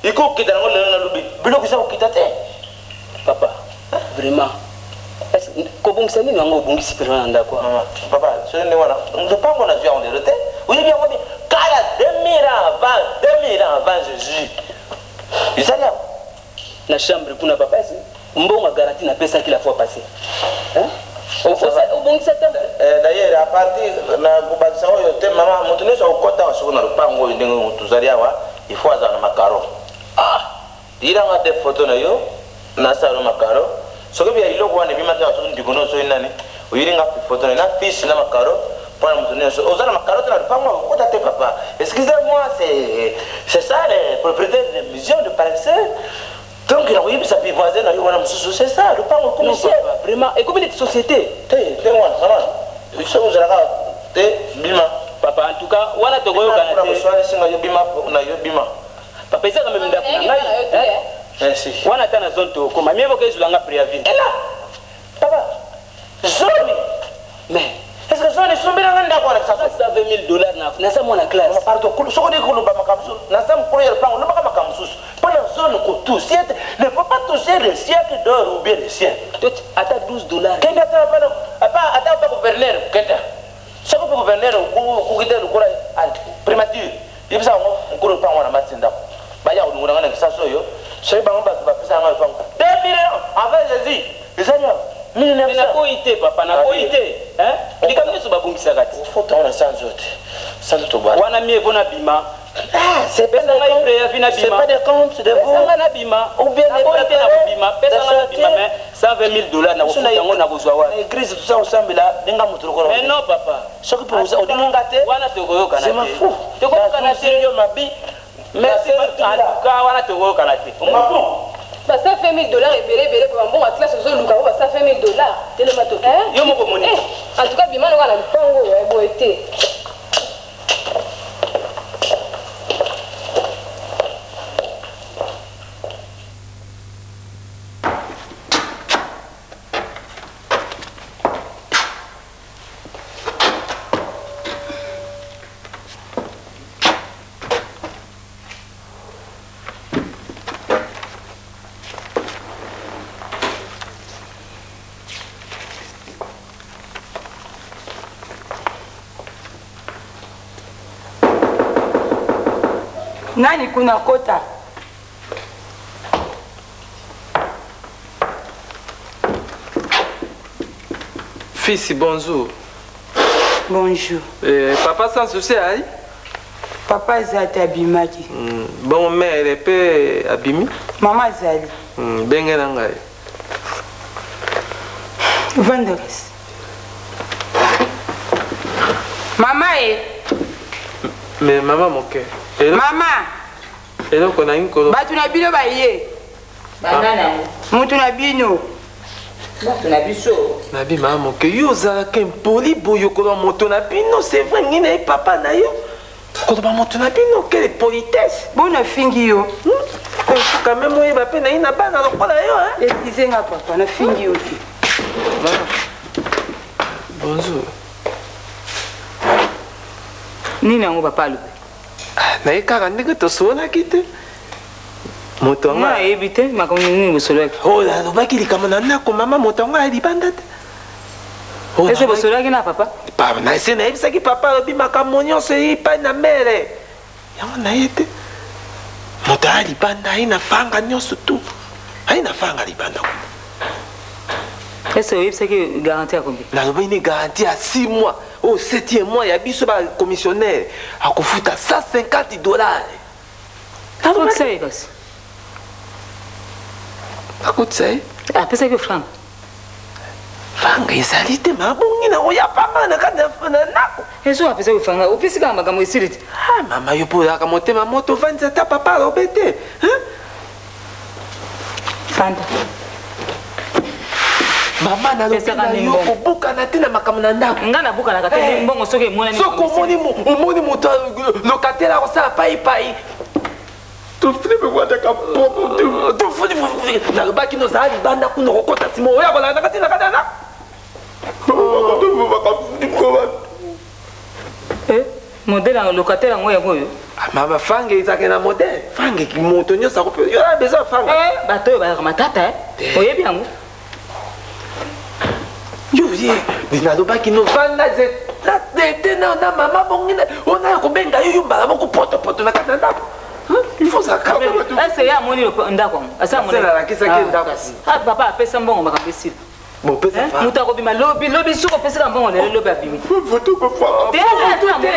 ekokita nango lelo na lobi. Biloko eza kokita te. Papa, vraiment. Kobongisa nini yango obongisi mpenza na ndako? Mama, papa, soki ndenge wana, lopango nazwi yango lelo te. Oyebi yango bien. Kala 2000 ans avant, 2000 ans avant Jésus. Ezali awa. Na chambre kuna papa, mbongo ya garantie napesaki la fois passée. Obongisa te. D'ailleurs, à partir na kobakisa oyo te mama, moto nyonso akokɔta awa soko na lopango oyo ndenge tozali awa, il faut azala na makaro. Ah, yilanga te photo na yo nasala makaro. Soki bia eloko wana ebimaki awa, soki ndiko nyonso soki nani oyilinga photo na fiche na makaro mpona moto nyonso oza na makaro te na lopango okota te. Papa, excusez-moi, c'est ça les propriétaires de maison de parcelle. Donc nakoyebisa mpe voisin na yo wana mosusu, c'est ça lopango ekomi cher. Vraiment ekomi neti société. Te, ndenge wana mama, soki ozalaka te, bima. Papa, en tout cas wana tokoyokana te. Koswalisinga yo, bima na yo, bima. Papa, ezaka meme ndako na ngai. Merci. Wana ata na zone tokoma mie boka ezwelanga préavis. Ela papa, zone? Mais est ce que zone esombelanga ndako wana? 120 000 dollars, naza mwana classe. Pardon, soki odeki koloba makambo mosusu, naza mokolo ya lopango, lobaka makambo mosusu mpo na zone kotoucher te. Ne faut pas toucher le siècle d'or ou bien le sien. Ata 12 dollars. Kende ata ata pa gouverneur, kende soki mpe gouverneur okuki te lokola primature, yebisa bango mokolo lopango wana mati ndako baya kolongola nga na kisasa oyo. Soki bango bato bapesa nga lopango 2000 ans avant Jésus ezali awa. Nakoyi te papa, nakoyi te. Likambo nyonso babongisaka te. Fota wana sanzo te, sanzo tobwana. Wana mie vo nabima. C'est pas Pesa ngai préavis na C'est bima. pas des comptes de vous. Pesa ngai na bima. Ou bien des Naboyi te na kobima. Pesa ngai na bima Des mais 120 000 dollars na kofuta yango na kozwa wapi? Na église tout ça osambela ndenge moto lokola. Mais non papa. Soki mpe olingi nga te. Wana tokoyokana Je m'en te. fous. Tokoyokana te. Yo mabi. Merci en tout cas wana tokoyokana te. Ba 120 000 dollars ebele ebele po bambongo ya classe ozoluka po ba 120 000 dollars. Telema toki. Hein? Yo moko moni. Eh, en tout cas bima lokola na lupango oyo eh, boye te. Nani kuna kota? Fils, bonjour. Bonjour. Papa sans souci ayi? Papa aza te, abimaki. Bon mère mpe abimi? Mama azali. Benge na ngai. Vanda kasi. Mama e. Mais mama moke. Mama. Eloko nalingi koloba. Bato na bino baye. Banani yango? Moto na bino. Bato na biso. Nabi mama moke, yo ozalaka impoli boye koloba moto na bino, c'est vrai ngai na ye papa na yo. Koloba moto na bino, quelle politesse. Bona fingi yo. Quand même oyeba mpe na ye na bana lokola yo. Hein? Excusez nga papa, na fingi yo te. Mama. Bonjour. Nini yango papa alobi? Na ye kaka ndenge tosololaki te. Moto yango Nga ayebi te makambo nini bosololaki. Oh, nalobaki likambo na ndako mama, moto yango aya libanda te. Oh, Ese bosololaki na papa? Pa, na ese nayebisaki papa alobi makambo nyonso epai na mere. Yango na ye te. Moto aya libanda aye na fanga nyonso tu. Aye na fanga libanda kuna. Ese oyebisaki garantie ya combien? Nalobi ni garantie ya 6 mois. Au 7e mois ya biso ba commissionnaire akofuta 150 dollars. Akotisa ye kasi. Akotisa ye? Apesaki yo franga. Franga ezali te, mabongi na oya pamba na kati na ndako. Ezo apesaki yo franga, opesi kaka makambo esili te. Ah mama yo mpo ozalaka motema moto ovandisa ata papa alobe te. Hein? Fanda. Mama nalobi na yo kobukana te na makambo na ndako. Nga nabukanaka te mbongo soki emonani. Soki omoni omoni moto locataire akosala paipai. Nalobaki nozala libanda kuna okokota nsima oyo akolandaka te na kati ya ndako. Modèle ya locataire yango yango oyo. Mama fange ezalaka na modèle. Fange moto nyonso akope. Yo na besoin fanga. Bato oyo bazalaka matata eh. Oyebi yango? Yo ye nalobaki no vanda ze na tete na na mama bongi na ona ya kobenga yo yo mbala moko poto poto na kati na ndako. Il faut ça quand même. Est-ce que ya amoni ndako yango? Asa amoni. Asala alakisaki ndako. Ah papa apesa mbongo makambo esila. Bon, pesa fa. Moto akobima lobi lobi soki opesaka mbongo lelo lobi abimi. Te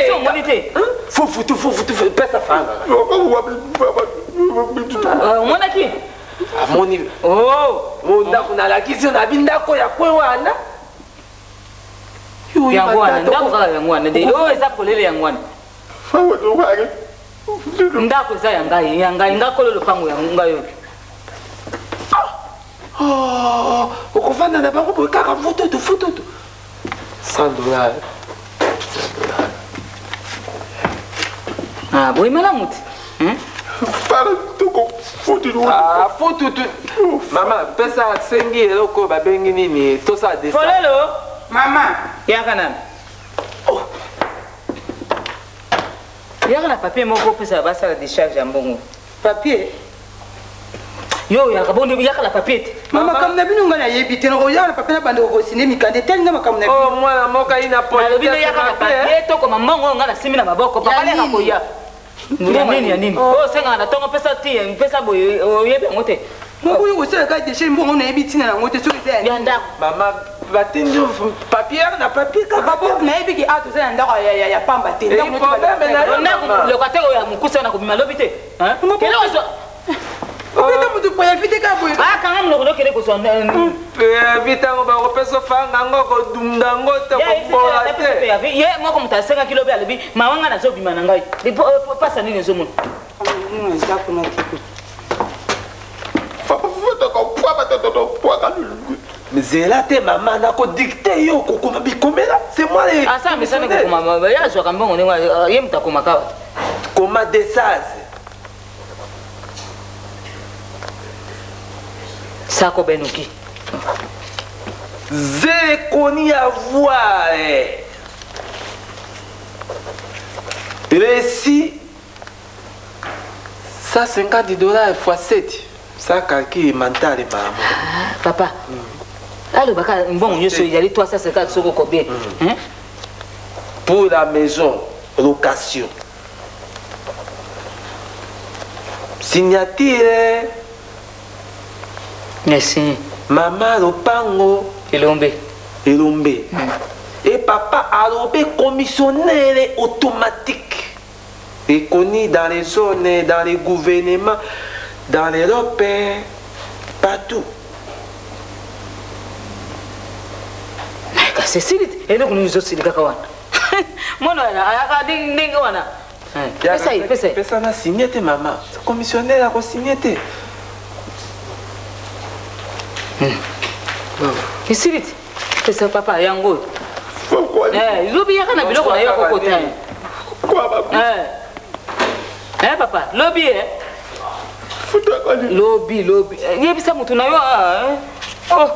te omoni te. Fufutu fufutu pesa franga. Omonaki? Amoni. Oh, ndako nalakisi yo na bi ndako ya kwe wana. Yango wana ndako kaka yango wana de oyo eza polele yango wana. Ndako eza ya ngai ya ngai nga kolo lopango ya ngai oyo. Oh, okofanda na bango boye kaka fututu fututu. 100 dollars. 100 dollars. Ah, boye malamu te. Ah, fututu. Mama, pesa asengi eloko oyo babengi nini? Tosala dessin. Fololo. Mama. Yaka nanu. Oh. Yaka na papier moko opesa basala décharge ya mbongo. Papier? Yo yaka boni yaka na papier te. Mama makambo na bino ngai nayebi te nakoyaka na papier na banda kokosine mikanda etali nga makambo na bino. Oh mwana moko ayi na Nalobi nde yaka na papier tokoma mbongo oyo ngai nasimbi na maboko papa leka koya. Ya nini ya nini? Oyo osengaka na ntongo pesa ti pesa boye oyebi yango te. Moko oyo kosalaka déchet mbongo nayebi ntina yango te soki eza ya ndako. Mama Batindi papier na papier kaka. Papa, nayebi ke awa toza na ndako ya pamba te. Eh, problème na yo, mama. Locataire oyo ya mokuse wana kobima lobi te. Kende kozwa. Obeta motu préavis te kaka boye. Ah, kanga monoko no kende kozwa. Préavis ntango bakopesa ofanga yango kodunda yango te kobola te. Ye moko moto asengaki lobi alobi mawa ngai nazobima na ngai. Pasa nini ozomona? Eza kuna te. Zela te mama nakodikte yo kokoma bikomela c'est moi le Asa mesana kokoma ye azwaka mbongo ndenge ye moto akomaka wa. Koma desase. Sako benuki. Zekoni ya voix. Récit 150 dollars fois 7. Ça calcul mental mama. Papa. Alobaka mbongo nyonso ezali 350 soko combien? Hein? Pour la maison, location. Signature. Merci. Mama lopango. Elombe. Elombe. Et papa alobe commissionnaire automatique. Reconnu dans les zones, dans les gouvernements, dans l'Europe, partout. Kasi esili te eloko nini ezosili kaka wana mwana wana ayaka ndenge wana. Pesa ye, pesa ye. Pesa na signe te mama. Commissionnaire akosigne te. Esili te pesa papa yango oyo. Lobi yaka na biloko na yo kokota. Papa lobi lobi lobi yebisa motu na yo. Oh.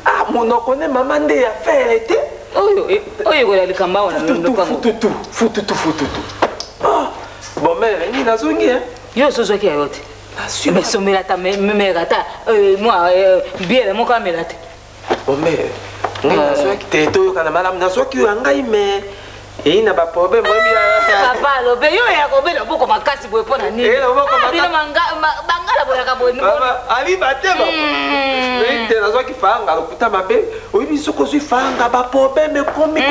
Ah, monoko ne mama nde ya fere te. Oyo oyo ekola likambo awa na lopango. Fututu, fututu, fututu. Ah, bon mère, ngi nazongi hein. Yo ozozwaki ya yo te. Mais somela ata mère ata mwa biere moko amela te. Bon mère, ngai nazwaki te toyokana malamu nazwaki oyo ya ngai mais eyi na baproblème oyebi. Papa alobe yo ya kobela loboko makasi boye mpo na nini? Bino bangala boyaka boye. Aliba te ba te nazwaki fanga lokuta mabe oyebi soki ozwi fanga baproblème ekomi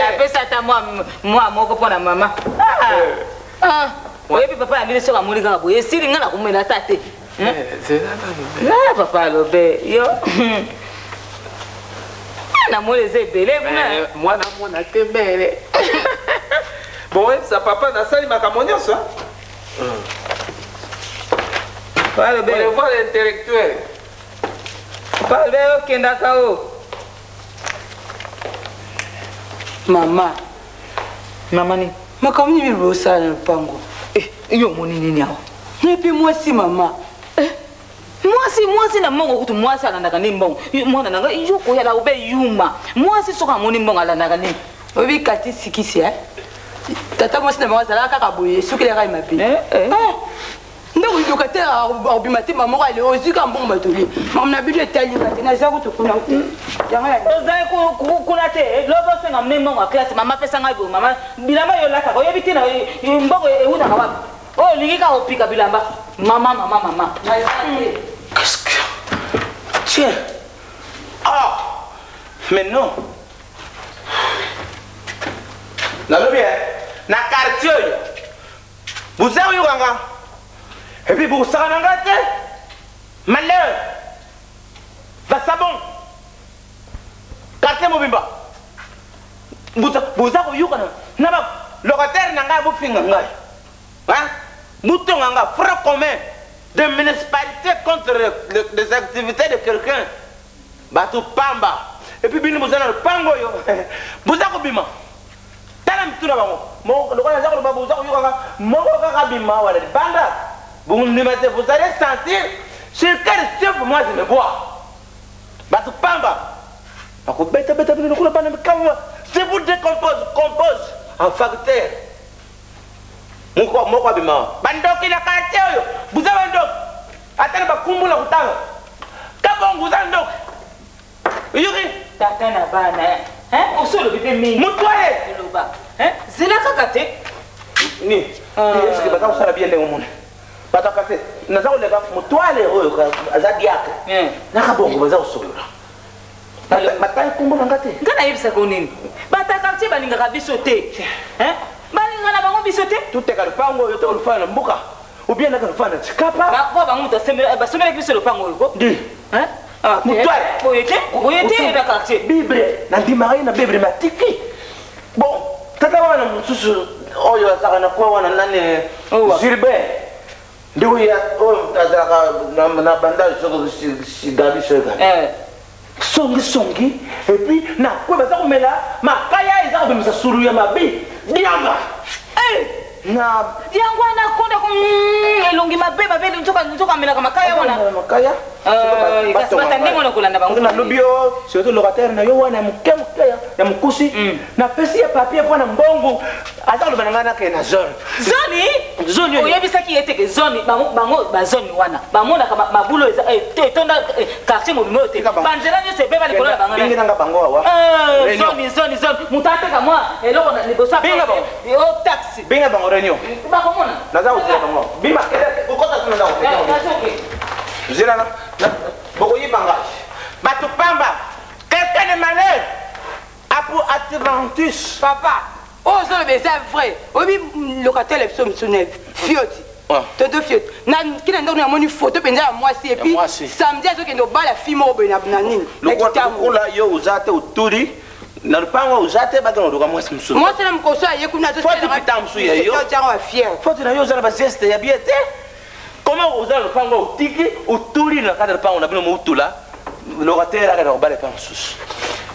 apesa ata mwa moko mpo na mama. Oyebi papa ya bino soki amoni kaka boye esili ngai nakomela ata te. Na papa alobe yo namoni eza ebele kuna. Mwana mona te mbele. Bon oyebisa papa nasali makambo nyonso. Alobe. Au revoir l'intellectuel. Papa alobe okendaka o. Mama. Mama nini? Makambo nini bosala na lopango? Yo omoni nini awa? Epi mwasi mama. Mwasi mwasi na mbongo kutu mwasi alandaka nde mbongo. Mwana na ngai yo koyala obe yuma. Mwasi soki amoni mbongo alandaka nini? Oyebi kati sikisi eh? Tata mwasi na bango azalaka kaka boye esukelaka ye mabe. Ndako locataire akobima te mama moko ale ozwi kaka mbongo bato olie. Makambo na bino etali nga te naza kutu kuna te. Yango ya ozali kuna te lobi osenga mne mbongo ya classe mama apesa ngai boye mama bilamba yo olataka oyebi te na mbongo eutaka wapi? Oyo olingi kaka opika bilamba mama mama mama. Qu'est-ce que tiens. Ah mais non. Nalobi na quartier oyo boza koyokanga epuis bokosaka na ngai te malheur vasabon quartier mobimba boza koyokana na ba locataire na ngai bofinga ngai botonga nga franc commun de municipalité contre les activités de quelqu'un bato pamba epuis bino boza na lopango oyo boza kobima tala mituna bango lokola naza koloba boza koyokanga moko kaka bima wana libanda bondima te vous allez sentir sur quel chef moi je me bois bato pamba bakobetabeta bino lokola bana mikamwa je vous décompose compose en facteur moko moko abima bandoki na quartier oyo boza bandoki ata na bakumbula kotanga kabongo oza ndoki oyoki tata na bana osi olobi mpe mingi motwale oloba zela kaka te ni eske baza kosala bien ndenge omoni bato akase naza koleka motwale oyo aza diatre na kabongo baza kosolola. Batangi nkombo na nga te. Nga nayebisaka yo nini? Bato ya quartier balingaka biso te. Hein? Balinga na bango biso te. Toteka lopango oyo to lofana na mboka. Ou bien naka lofana na Tshikapa. Ba kwa bango moto basomelaki biso lopango oyo ko. Ndi. Hein? Ah, Mutwale. Boye te, boye te na quartier. Bible, nandimaka ye na Bible matiki. Bon, tata wana mosusu oyo azalaka na kwa wana nani Gilbert. Ndeko ya oyo azalaka na bandage soko gabi soki. Songi songi et puis na kwe baza komela makaya eza kobimisa sulu ya mabe diamba. Eh! Na yango wana akonda ko elongi mabe mabe nzoka nzoka amelaka makaya wana. Makaya. Kasi bata ndenge wana kolanda bango. Nalobi yo surtout locataire na yo wana ya moke moke ya mokusi napesi ye papier mpo na mbongo aza koloba na ngai nakende na zone. Zone? Zone oyo. Oyebisaki ye te ke zone bango bango ba zone wana bamonaka mabulu eza etonda quartier mobimba oyo te. Banzela nyonso ebeba likolo na bango. Bengi nanga bango awa. Zone zone zone moto ateka mwa eloko na liboso ya Benga bango. O taxi. Benga bango réunion. Bakomona. Naza kozela bango. Bima kende kokota tuna ndako te. Zela na bokoyiba ngai. Bato pamba. Quelqu'un de malheur. Apo Atlantis. Papa, oyo ozoloba eza vrai. Oyebi locataire na biso mosusu na Fioti. Tonton Fioti. Na kina ndako namoni photo mpenza ya mwasi et puis samedi azokende kobala fille moko boye na nini? Na Kitambo. Lokola yo oza te otuli na lopango oza te bakende koluka mwasi mosusu. Mwasi na mokoso aye kuna Foti pita mosusu ya yo. Foti na yo oza na ba geste ya bien te. Comment oza na lopango otiki otuli na kati ya lopango na bino moutula locataire akenda kobala epai mosusu.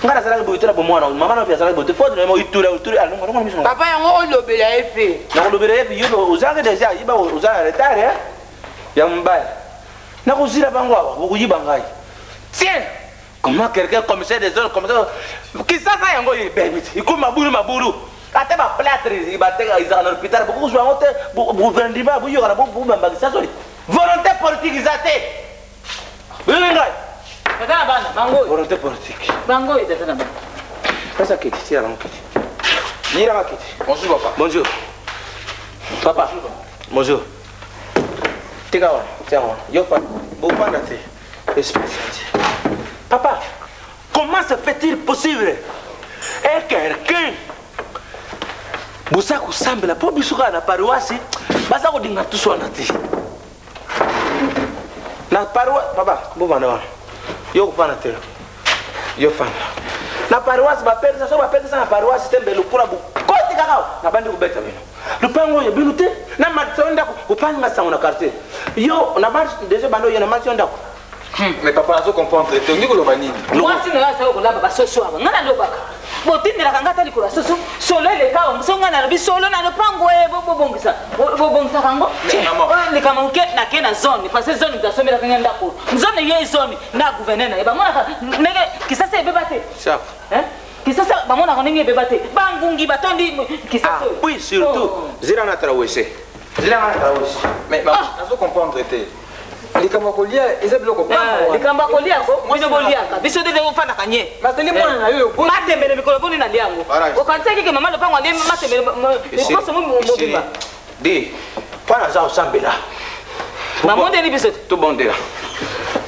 Nga nazalaki boye te na bomwana mama na mpe azalaki boye te foti na yo itula otuli alongo alongo na miso. Papa yango olobela ye mpe. Nakolobela ye yo ozalaki deja yiba oza na retard ya mobali. Nakozila bango awa bokoyiba ngai. Tiens! Comment quelqu'un commissaire des zones commissaire kisasa yango ebebi te ekomi mabulu mabulu ata ba plâtre bateka ezalaka na l'hôpital bokozwa yango te gouvernement boyokana bobamba kisasa oyo volonté politique eza te boyoki ngai Tata na bana bango oyo. Volonté politique. Bango oyo tata na bana. Pesa kiti tia yango kiti. Yiraka kiti. Bonjour papa. Bonjour. Papa. Bonjour. Tika wana, tia wana. Yo pa bopanda te. Esprit Saint. Papa, comment se fait-il possible et quelqu'un boza kosambela mpo biso kaka na paroisse baza kodinga tusu wana te na paroisse papa bovanda wana yo kofanda te yo fanda na paroisse bapekisa so bapekisa na paroisse te mbe lokola bokoti kaka nabandi kobeta bino lupango oyo bino te na matisa yo ndako opangi nga sango na quartier yo na deja banda oyo na matisa yo ndako. Mais papa nazo comprendre te olingi koloba nini? Mwasi na yo azali kolamba basoso awa ngai nalobaka botindelaka ngai ata likolo ya soso solo eleka awa moso ngai nalobi solo na lopango e bobongisa bobongisaka yango likambo moke nake na zone parce que zone moto asombelaka ngai ndako zone ye zone na gouverneur na ye bamonaka ndenge kisasa ebeba te kisasa bamonaka ndenge ebeba te bangungi batondi kisasa oyo oui surtout zela na trawese zela na trawese mais nazo comprendre te likambo ya kolia eza biloko pamba likambo ya kolia ko bino boliaka biso nde ofandaka nye nazali mwana na yo matembele mikolo boni nalia yango okanisaki ke mama lopango alie matembele poso mobimba de mpo naza kosambela bamondeli biso te tobondela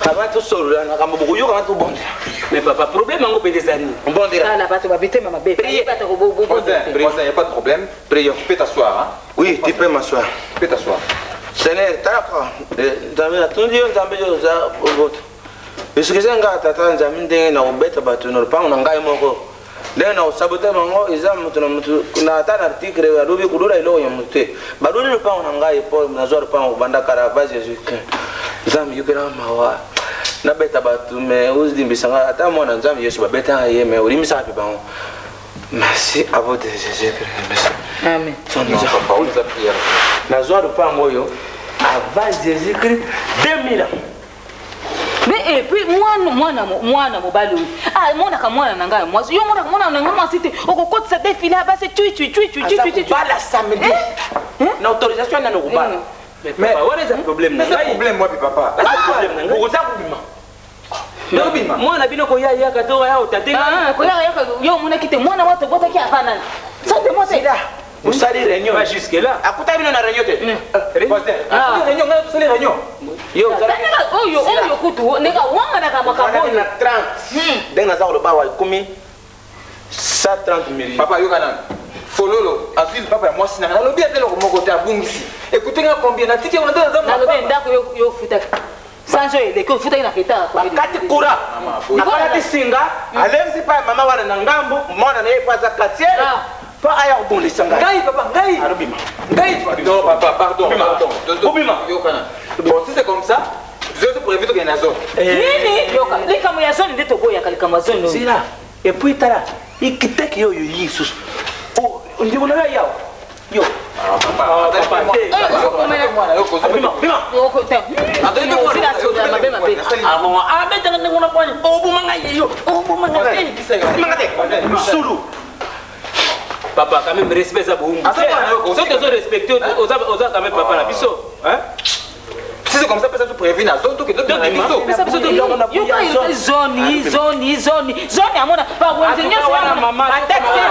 avant tosolola makambo bokoyokanga tobondela mais papa problème yango mpenza eza nini bondela bato babitema mabe Voisin, il n'y a pas de problème. Prions. Tu peux t'asseoir. Hein? Oui, tu peux m'asseoir. Tu peux t'asseoir. Seigneur, talaka nzambe natundi yo nzambe yo oza boboto esukisa ngai tata nzambe ndenge na kobeta bato na lopango na ngai moko ndenge na kosabote bango eza moto na moto na ata na article alobi kolula eloko ya moto te baluli lopango na ngai po nazwa lopango kobanda kala va jésus christ nzambe yokelaka mawa nabeta bato me olimbisa ngai ata mwana nzambe yesu babetaka ye me olimbisaka mpe bango. Merci à vous de Jésus Christ. Merci. Amen. Nazwa lopango oyo avant Jésus Christ 2000 ans. Mais et puis mwana mwana mwana mobali oyo amonaka mwana na ngai mwasi yo omonaka mwana na ngai mwasi te okokotisa defile ya basi tui tui tui tui tui tui kobala samedi na autorisation nani okobala Mais wana eza problème na ngai problème wapi papa oza kobima Ndobima. Mwana bino koya yaka to ya otate. Koya yaka yo omonaki te mwana wa tobotaki avant nani? Sante moi te. Osali réunion. Pas jusque là. Akuta bino na réunion te. Ah. Réunion, ngai tosali réunion. Yo, Oyo oyo kutu ndenge awanganaka makambo ozalaki oyo. na 30. Ndenge naza koloba awa ekomi 130 millions. Papa, yoka nanu. Fololo azwi lipapa ya mwasi nanga, nalobi ata eloko moko te, abungisi. Ekute nga combien natiki yango, nde naza Nalobi ndako yo ofutaki sanjo eleki, ofutaki na retard. Bakati courant, akalati singa, alembisi pa mama wana na ngambu, mwana na ye po aza quartier po aya kobongisa ngai. Ngai papa, ngai alobima. Ngai non papa, pardon, pardon. Obima. Yoka nanu. Bon, si c'est comme ça, je te prévu tokende na zone. Nini, yoka likambo ya zone nde toboyaka likambo ya zone oyo. Zila, et puis tala ikiteki oyo yi lisusu ndeko na yo yawa yo. Mabe mabe. Abetanga ndenge na bwani, obomanga ye, yo obomanga te. Obimanga te sulu. Papa, quand même, respect eza boumbu. Soki ozo respecte, oza quand même papa na biso, hein? Si c'est comme ça, pesa prévu na zone, tokende na biso. Pesa biso. Yoka zone, zone, zone, zone amona bawenze nyonso wana, mama. Bataxe.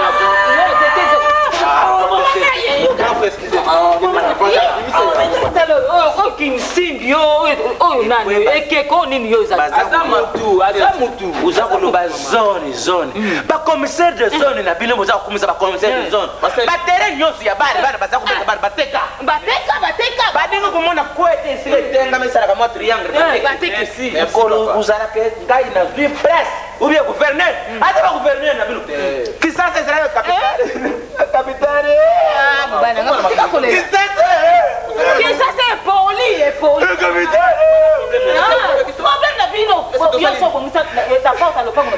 Oyo kinsimbi oyo nani, ekeko nini yo ezali? Aza mutu, aza mutu. Oza koloba zone, zone, bacommissaire de zone na bino boza kokumisa bacommissaire de zone, baterrain nyonso ya bana, bana baza kobeta, bana bateka. Bateka, bateka. Baningi komona kwete esika etengama, esalaka mwa triangle. Bateki. Mokolo ozalaka ngai nazwi presse ou bien gouverneur, ata bagouverneur na bino, Kisasa ezalaka capitale, capitale. Kisasa. Kisasa epoli, epoli. Problème na bino nyonso, obongisa na porte ya lopango.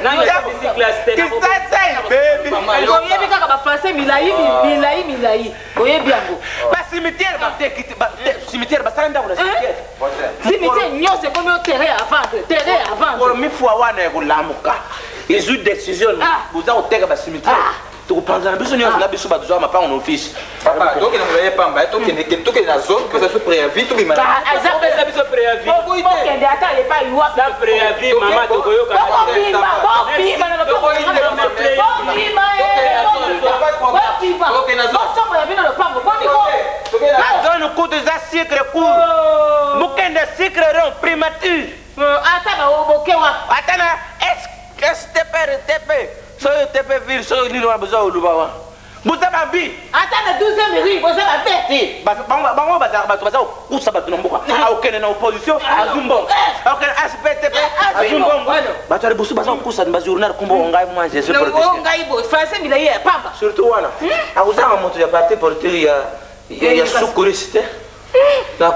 Kisasa ebebi. Boyebi kaka bafrançais milai milai milai, boyebi yango. Bacimetière bateki, cimetière basala ndako na cimetière. Cimetière nyonso ekomi o terrain à vendre, terrain à vendre. Kolo mifua wana ya kolamuka ezwi décision, boza koteka bacimetière, tokopanzana biso nyonso na biso bato zwa mapango na office. Papa, tokende molaye pamba, tokende na zone, pesa biso préavis, tobima. Pesa biso préavis. Bokende ata epai wapi. Sans préavis, mama, tokoyoka. Bokobima, bobima na lopango, bobima, bobima, bosombola bino lopango boniko. Na zone kutu eza sucre cour, mokende sucre rond primature. Ata boke wapi. Ata na STPR TP, soki TP ville, soki nini wana boza koluba wana, boza babi. Ata na 12e rue boza babe. Te, bango bazalaka bato baza kokusa bato na mboka. Akokende na opposition, azwi mbongo, akokende HPTP, azwi mbongo. Bato ya liboso baza kokusa bajournal kombo ngai, moi je suis politicien. Ngai boye français milai ya pamba. Surtout wana akozanga moto ya parti politique ya sukurisi te na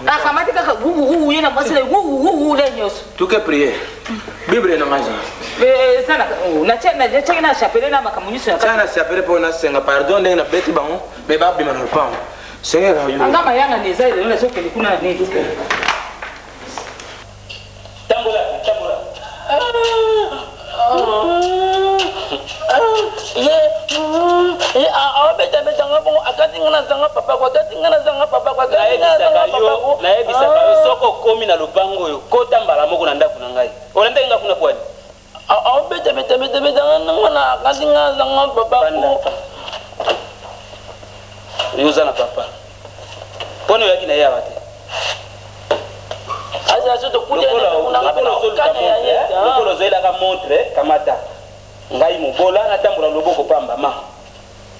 Akamati kaka wuwuwu, ye na mwasi na wuwuwu le nyonso. Tuke priere, bible na ngai. Natiaki na chapelet na makambo nyonso ya Tia na chapelet mpo nasenga pardon ndenge nabeti bango, me babima na lopango sengeka. Anga mayangani eza lelo, nazokende kuna na neti. Tambola, tambola. Ye aobetabetanga bongo, akati nga nazanga papa ko, akati nga nazanga papa ko, akati nga nazanga Nayebisaka papa yo, ko. nayebisaka yo, soki okomi na lopango oyo, kota mbala moko na ndako na ngai. Olandaki nga kuna kwani? Aobetabetabetabetanga nga na akati nga nazanga papa ko. Yo oza na papa, mpona oyaki na ye awa te. Aza so tokutana ya ye. Lokola ozoyelaka montre, kamata. Ngai mobola, natambola loboko pamba, ma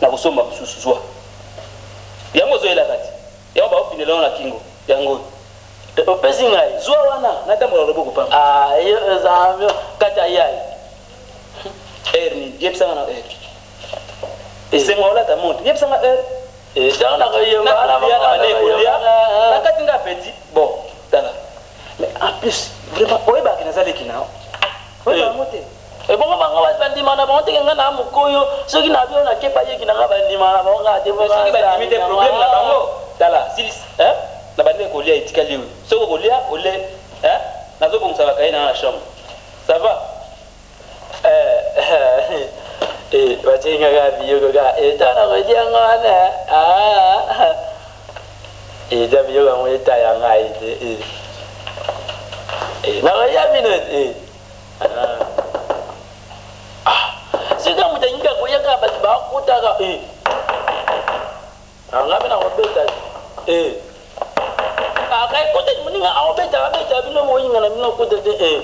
nakosomba mosusu. Zwa yango, ozoyelaka ti yango baopinela na kingo yango. Opesi ngai? Zwa wana, natambola loboko pamba. Yo eza kati ya yai. Heure nini? Yebisanga na heure. Esengo olata montre, yebisanga heure. Ntango nakoyeba. Kolia nakati nga appétit. Bon, tala, mais en plus vraiment oyebaka naza leki na yo, oyeba yango te. Ebongo bango bandima na bango teke nga na mokoyo, soki na bio nakepa yeki na nga, bandima na bango kaka te. Soki bandimi te, problème na bango. Tala, silisi na bandenge kolia etikali oyo, soki okolia ole, nazobongisa bakaye na na chambre, ça va? Batie nga kaka biloko kaka eta na kolia ngo wana, eza biloko yango etaya ngai te, nakolia bino te. Soki moto alingi koya kaka, bato bakutaka. Nga mpe nakobeta eh. Kota moninga akobeta abeta bino boyinga na bino kota te eh.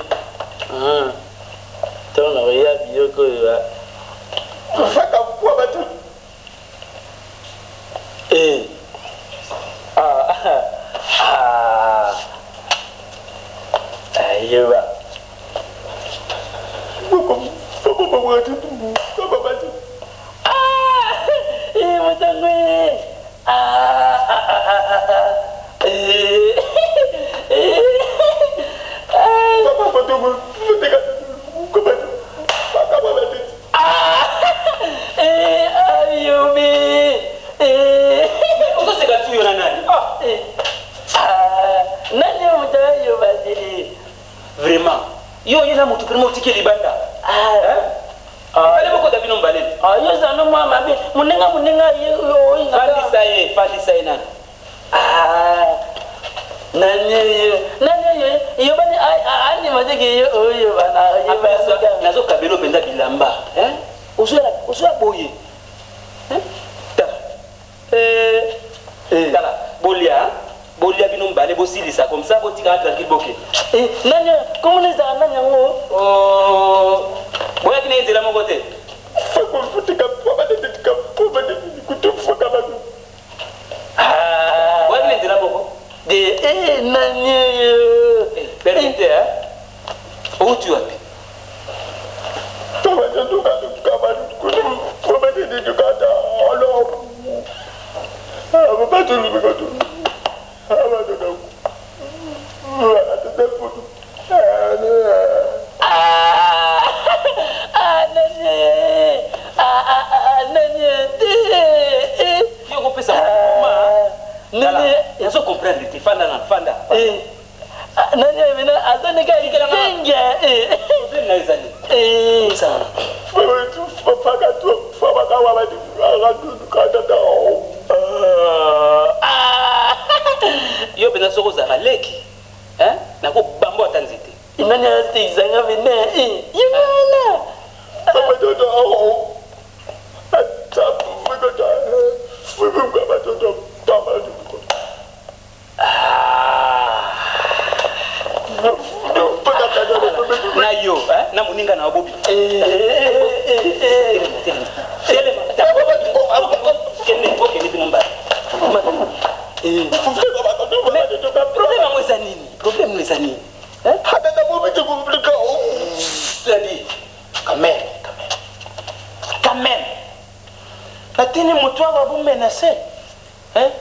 Ntango nakoya biloko oyo eh. Ayeba. Ozoseka tu yo na nani? Nani moto ayoba te? Vraiment, yo oye na motu vraiment otiki libanda. Ale bokota bino mibale. Yo zano mwa mabe, moninga moninga ye oyo. Fandisa ye, fandisa ye nani? Nani yo, nani yo, yo bani andima te ke yo oyo bana. Nazokabela mpenza bilamba. Ozoya boye. Tala. Tala, bolia. Bolia bino mibale bosilisa comme ça botikala tranquille boke. Nani komona ezala nani yango? Boyaki na ye nzela moko te. Boyaki na nzela moko. De nani yo? Permete hein. Outi wapi? Yo kopesa ma. Nazo comprendre te, fanda na fanda. Nani mina azoneka isenga. Problème na ezali. Yo mpenza soki ozalaka leki nakobambo ata nzete. Nani asekisanga pene ye mwana. Na yo na moninga na bobi. Kende bino mbala. Problème yango eza nini? Problème no eza nini? C'est-à-dire quand même, quand même. Natini moto awa bomenase. Hein?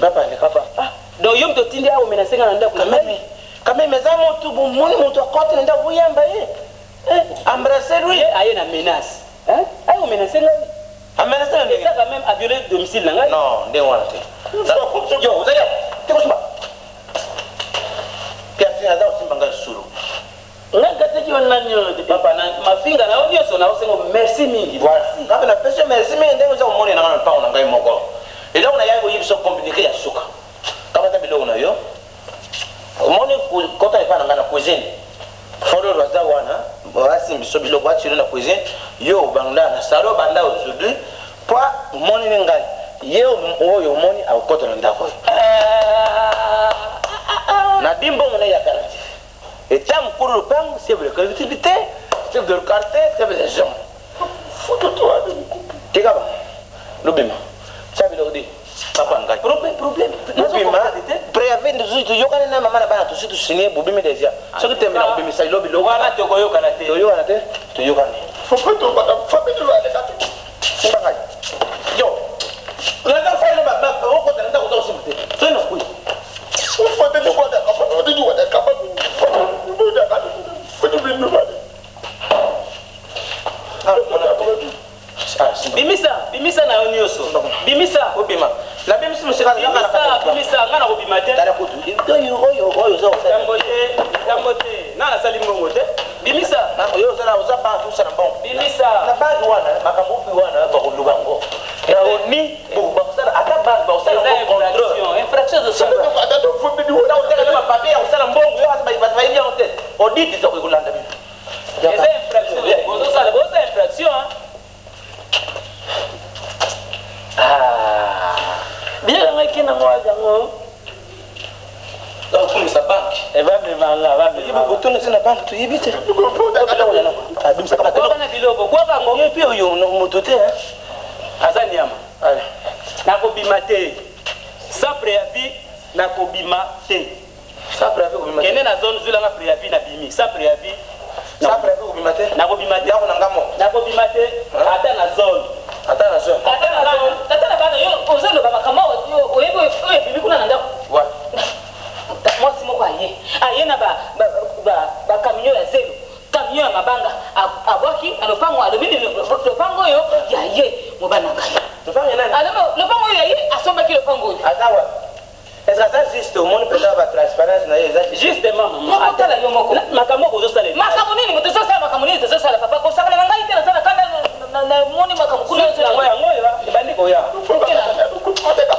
Papa, papa. Ah, donc yo moto otindi awa omenase nga na ndako na ngai? Quand même, eza moto bomoni moto akoti na ndako boyamba ye. Embrasse lui. Aye na menace. Hein? Aye omenase ngai. Amenase na ndenge. Eza quand même a violé domicile na ngai. Non, ndenge wana te. Yo, ozali awa. Te kosimba. Pierre, aza kosimba ngai solo. Nga kataki yo nani oyo te? Papa, na mafinga na yo nyonso na osengo merci mingi. Voilà. Ngabe na pesi merci mingi ndenge oza komona na ngai na mpango na ngai moko. Eloko na yaki koyebisa communiqué ya suka. Kamata biloko na yo. Omoni kota epai na ngai na cuisine. Fololo aza wana, asimbi so biloko atire na cuisine. Yo obanda na salon banda aujourd'hui. Po omoni ni ngai. Ye oyo omoni akokota na ndako oyo. Na dimbongo na ya garantie. Eta mokolo lopango, chef de collectivité, chef de quartier, chef de zone. Tika ba. Lobima. Tia biloko di. Papa ngai. Problème, problème. Lobima. Préavis ndozuzi toyokani na mama na bana tosi tosigné bobimi déjà. Soki tembe na kobimisa lobi biloko. Wana tokoyokana te. Toyokana te. Toyokani. Simba ngai. Yo. Naza faile ba ba okota ndako oza kosimba te. Soki na kui. Bimisa, bimisa na yo nyonso. Bimisa. Obima. La bimisi mosika Bimisa, bimisa, nga na kobima te. Tala kutu. Oyo oyo oyo oza kosala. Tambo te, tambo te. Nga nasali mbongo te. Bimisa. Oyo ozala oza banque osala mbongo. Bimisa. Na banque wana makambo opi wana bakoluka ngo. Na oni bakosala ata banque bakosala ngo contrôle. Infraction ezosala. Oteka na papier ya kosala mbongo yo bato bayebi yango te. Audit eza kolanda bino. Eza infraction. Bozosala, bozosala infraction. Ah. Nango yango. Okumisa banke. Ebamemanga, bamemanga. Otuna se na banke toyebi te. Bwaka na biloko, bwaka yango. Ye mpe oyo moto te. Aza nyama. Nakobima te. Sans préavis, nakobima te. Sans préavis kobima te. Kende na zone zwilanga préavis na bimi. Sans préavis. Sans préavis kobima te. Nakobima te. Ndako na nga moko. Nakobima te. Ata na zone. Ata na zone. Ata na zone. Tata na bana yo ozoloba makambo oyebi oyo ebimi kuna na ndako. Mwasi moko aye aye na bakamion ya zelo, kamion ya mabanga, abwaki na lopango, alobi lopango oyo ya ye mobali na ngai, lopango oyo ya ye, asombaki lopango oyo. Aza wapi? Est-ce que aza juste? Omoni mpenza batransparence na ye eza justement mama. Okotala yo moko. Makambo ozosala. Makambo nini moto ozosala? Makambo nini tozosala papa? Kosakana na ngai te, naza na kanda, namoni makambo kuna. Yango yango oyo ebandi koya.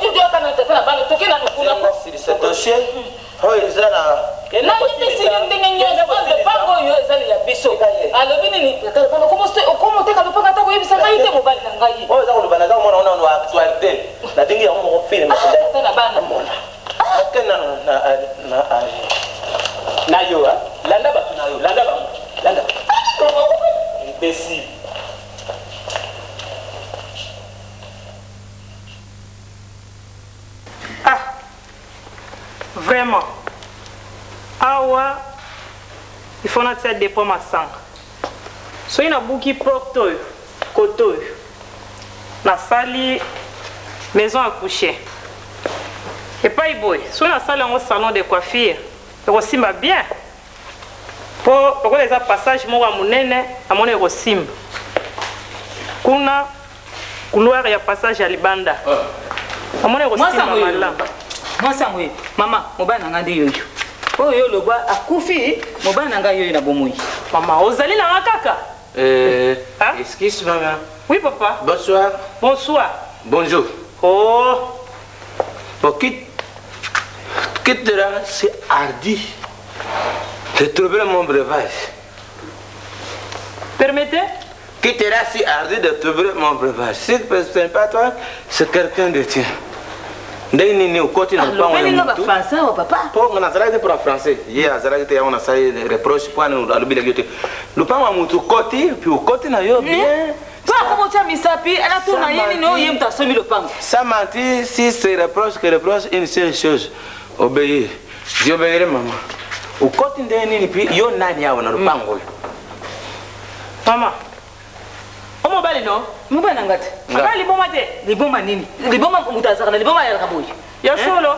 Toyoka na tata na bana, toke nanu kuna. Ce dossier oyo eza na Nayebisi yo ndenge nyonso, lopango oyo ezali ya biso. Alobi nini? Okoma oteka lopango ata koyebisa ngai te, mobali na ngai. Oyo eza koloba, naza komona ona na actualité, nabengi yango moko film. Tata na bana. Ake nano na na yo, landa bato na yo, landa bango, landa imbécile. Ah, vraiment, awa il faut natia dépôt masanga. Soki nabuki porte oyo, kote oyo nasali maison à coucher epai boye, soki nasali yango salon de coiffure, ekosimba bien, mpo lokola eza passage moko ya monene, namoni ekosimba. Kuna couloir ya passage ya libanda, namoni ekosimba malamu. Mwasi yango ye mama, mobali na ngai nde yoyo oyo yo lobwa akufi, mobali na ngai yoyo na bomoi. Mama, ozali nanga kaka. Excuse maman. Oui papa. Bonsoir. Bonsoir. Bonjour. Oh. Bon, quitte là, c'est hardi de trouver mon breuvage. Permettez. Qui te rend si hardi de trouver mon breuvage? Si ce n'est pas toi, c'est quelqu'un de tien. Ndenge nini okoti na lopango ya Alobelinga motu? Bafrançais awa papa. Mpo nga nazalaki te mpona français, ye azalaki te, yango nasali reproche mpo ani alobilaki yo te. Lopango ya motu okoti, puis okoti na yo bien. Mpo akoma otya misapi, alatuna ye nini oyo ye moto asombi lopango. Sans mentir, si c'est reproche que reproche, une seule chose, obéir. J'obéirai, maman. Okoti ndenge nini, puis yo nani awa na lopango oyo? Mama, o mobali no. Mobali na nga te. Aza liboma te. Liboma nini? Liboma, moto azalaka na liboma ayalaka boye? Ya solo,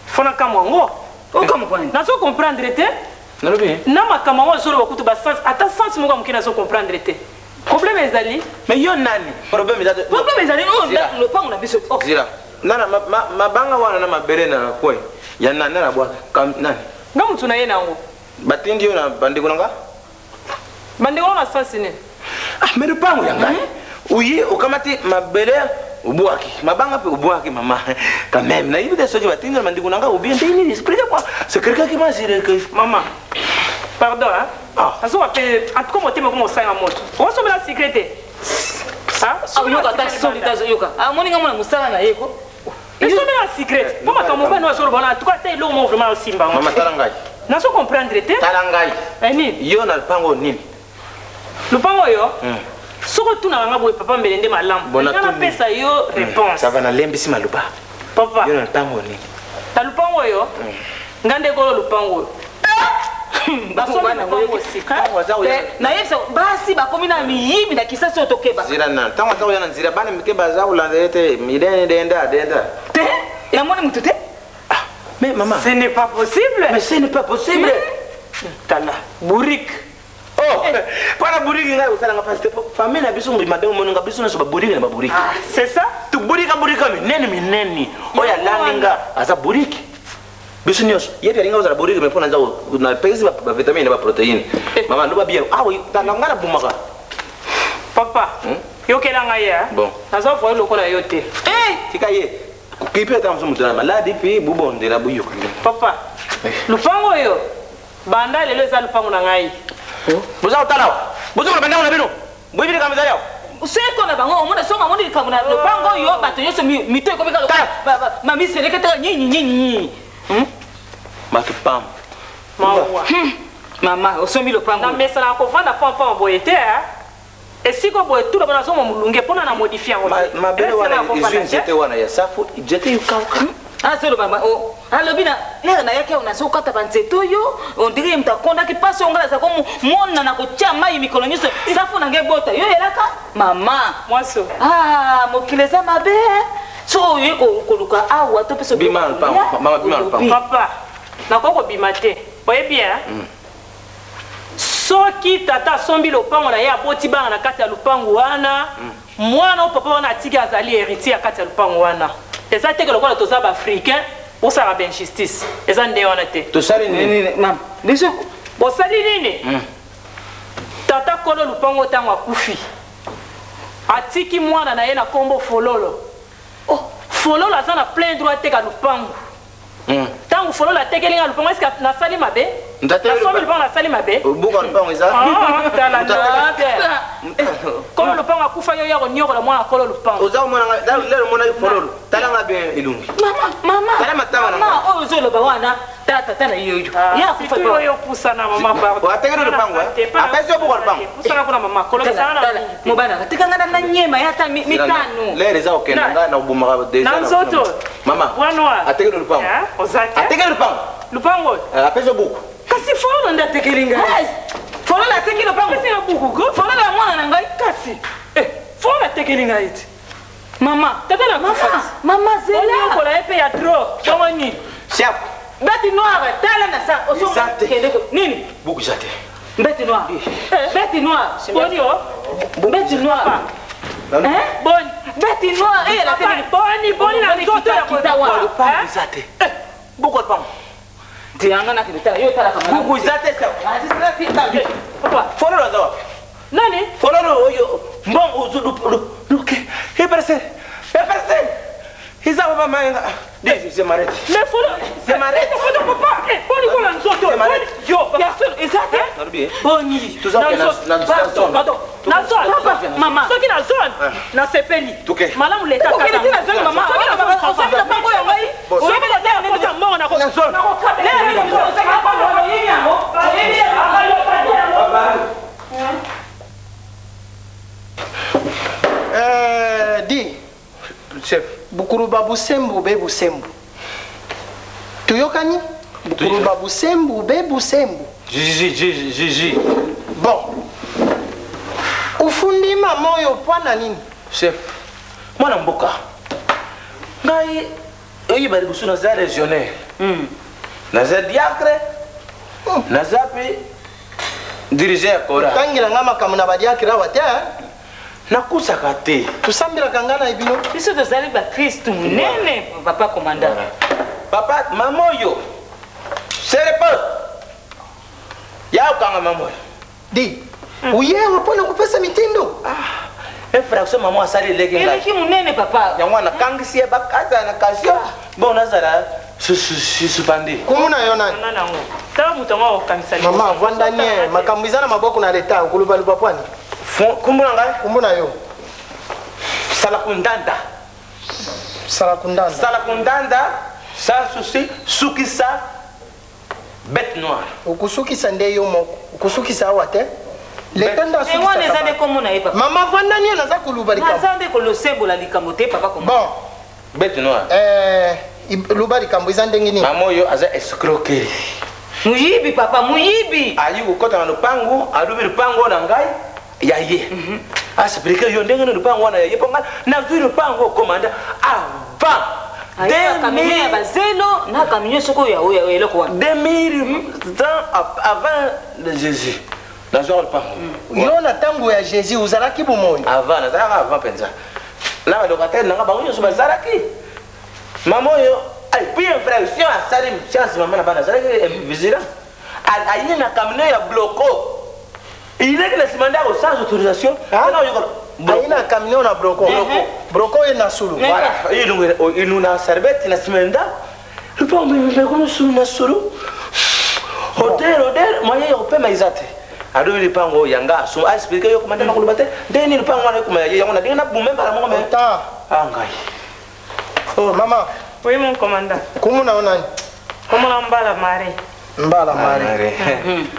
fona kamwa yango. Okamwa kwani? Nazo comprendre te. Nalobi. Na makambo yango azoloba kutu basens, ata sens moko ya moke nazo comprendre te. Problème ezali. Mais yo nani? Problème eza te. Problème ezali oyo lopango na biso. Zira nana mabanga wana na mabele na kwe ya nani? Nana bwaka nani? Nga motu na ye nango. Batindi yo na bandeko na nga? Bandeko na sens nini? Ah, mais lopango ya ngai, oye okamati mabele obwaki, mabanga mpe obwaki. Mama, quand même, nayebi te soki batindi na bandeko na nga ou bien ndenge nini. Explique quoi, c'est quelqu'un qui m'a géré que Mama, pardon, hein? Azoka mpe, en tout cas motema ekoma osanga moto, okosomela secret te. Yoka ata soni te, yoka, amoni nga mona mosala na ye ko. Esomela secret mpo makambo mobali oyo azoloba wana, en tout cas ata eloko moko vraiment osimba. Mama, tala ngai. Nazo comprendre te. Tala ngai. Nini? Yo na lopango oyo nini? Lopango oyo, soki otunaka nga boye papa, mbele nde malamu nga napesa yo réponse. Ça va, nalembisi maloba. Papa. Yo na lopango oyo nini? Na lupango oyo, nga nde kolo lupango oyo. Basombi lupango sika. Nayebisa, basi bakomi na miyibi na kisasi oyo, tokeba. Nzira na ntango aza koya na nzira, bana mike baza kolanda ye te, midene denda denda. Te, namoni motu te. Mais maman, ce n'est pas possible. Mais ce n'est pas possible. Tala bourrique. Oh, mpona bourrique, ngai kosalanga mpasi te. Famille na biso mobima, ndenge omoninga biso nyonso babourrique na babourrique. C'est ça. Toburika burika minene minene, oyo alandi nga aza bourrique. Biso nyonso ye mpe alinga kozala bourrique, mais mpona nza napekisi bavitamine na baprotéine. Mama, loba bien awa, tala nga nabumaka. Papa, yokela ngai ye. Bon. Naza voye lokola yo te. Tika ye kipe, ata mosu moto na maladi mpe bobondela boyoka. Papa, lupango oyo, banda lelo eza lupango na ngai. Boza kotala awa, bozokola bandako na bino, boyebi likambo ezali awa. Seko na bango omona soki amoni likambo na lopango oyo bato nyonso mito ekomi kaka mamiseleke teka nyinyi nyinyi. Bato pamba. Mawa. Mama osombi lopango. Namesanaka kovanda pampam boye te esika boye tula bona nazoma molunge mpona na modifie yango. Mabele wana ezwi nzete wana ya safu, nzete ekauka. Azoloba alobi na lere nayaki awa nazokata banzete oyo ondire ye moto akondaki mpasi oyo ngai naza komona na kotia mai mikolo nyonso safu na ngai ebota yo yelaka mama mwaso. Ah, mokili eza mabe so oyo ye koluka awa to mpe Bima na lopango, mama, bima na lopango. Papa, nakoki kobima te, oyebi e soki tata asombi lopango na ye, aboti bana na kati ya lopango wana, mwana oyo papa wana atiki azali héritier ya kati ya lopango wana. Eza teke lokola toza baafricain, osalaka bainjustice, eza nde wana te. Tosali nini? Biso bosali nini? Tata kolo lupango ntango akufi atiki mwana na ye na nkombo Fololo. Fololo aza na plein droit ateka lupango. Ntango Fololo atekeli nga lupango, eske nasali mabe? Nasombi lupango, nasali mabe? Buka lupango eza. Ah, tala te, kolo lupango akufa, yo ya konyokola mwana kolo lupango. Oza komona nga lelo omonaki Fololo, talanga bien elongi. Mama. Tala matanga na mama oyo ozoloba wana, tala tata na yo oyo ye akufa. Surtout oyo pusana, mama, pardon. Atekeli lupango, apesi yo buka lupango. Pusana kuna, mama, kolobisana na Tala, mobali atika nga na nyema ye ata mitano. Lere eza kokenda, ngai na kobomaka déjà. Na nzoto. Mama. Bois noir. Atekeli lupango. Oza te. Atekeli lupango. Lupango. Apesi yo buku. Kasi Fololo nde atekeli ngai. Fololo ateki lopango? Apesi nga buku ko. Fololo ya mwana na ngai. Kasi Fololo atekeli ngai te. Mama. Tata na kufa. Mama, zela. Onyokola ye mpe ya trop, bongo nini? Siako. Bête noire, tala na sa. Eza te. Kende nini? Buku eza te. Bête noire, bête noire. Boni o? Bête noire. Hein? Boni. Bête noire eh la Papa, boni boni na nzoto ya kita wana. Lupango eza te. Buku lupango. Tianga na kende, tala yo, tala kama. Buku eza te, siako. Papa. Fololo aza wapi? Nani? Fololo oyo mbongo luke eperese eperese eza papa mayenga. Je m'arrête. Mais Fololo. Je m'arrête. Papa, papa, eh, boni kola nzoto. Je m'arrête. Yo, papa. Eza te. Nalobi, eh. Boni. Toza Na kokende nzoto. na Pardon, zone. pardon. Na zone. Papa, mama. Soki na zone, nasepeli. Toke. Malamu leta. Okende te na zone, mama. Soki na zone, Osombi lopango ya ngai. Soki na kota mbongo na Na zone. Oyebi yango. Oyebi yango. Di Chef. Bukuluba busembu be busembu, toyokani? Bukuluba busembu be busembu. Gigi, Gigi, Gigi. Bon, ufundi mama oyo mpo na nini? Chef, mwana mboka ngai oyeba liboso, naza régionnaire, naza diacre, naza mpe dirigeant ya chorale. Tangela nga makambo na badiacre awa te, hein? Nakusaka te. Tosambelaka nga na bino. Biso tozali bakristu monene, papa commandant. Papa, mama oyo sereposte ya okanga mama oyo. Di oyewa mpo na kopesa mitindo. Infraction mama asali eleki ngai. Eleki monene, papa. Yango wana nakangisi ye bakata na kasio, bon, nazala suspendu. Kumu na yo nani? Tala moto yango akokanisa. Mama, vwanda nie, makambo eza na maboko na leta, okolobaluba pwani. Kumbu na ngai? Kumbu na yo. Salakundanda. Salakundanda. Salakundanda, sans souci, sukisa bête noire. Okosukisa nde yo moko, okosukisa awa te, leta nde. Me wana eza nde kombo na ye, papa. Mama, vwanda nie, naza koluba likambo. Naza nde kolosembola likambo te, papa commandant. Bon. Bête noire. Loba likambo eza ndenge nini. Mama oyo aza escroquerie. Moyibi, papa, moyibi. Ayi kokɔta na lopango, alobi lopango na ngai ya ye. Asplike yo ndenge nini lopango wana ya ye, mpo ngai nazwi lopango, commandant, avant. Ayeba camion ya bazelo na camion soko oyo oyo eloko wana. 2000 ans avant de Jésus nazwaka lopango. Yo na ntango ya Jésus ozalaki bomoi? Avant, nazalaka avant mpenza na balocataire nanga, bango nyonso bazalaki. Mama oyo puis infraction asali, chance mama na bana azalaki vigilant, aye na camion ya bloko, ileki na nsima ndako sans autorisation. Aye na camion na broko? Broko. Broko oyo na sulu? Voilà, ilungu na serviette na nsima ya ndako, lupango mekomi sulu na sulu, odeur odeur, moyen ya kopema eza te. Alobi lipango oyo yanga aso aexplike yo komanda na koloba te ndenge nini lipango wana ekoma ya ye yango na ndenge nabume mbala moko me Ta. Ah ngai. Oh mama. Oui mon commandant. Kombo na yo nani? Kombo na Mbala Marie. Mbala Marie.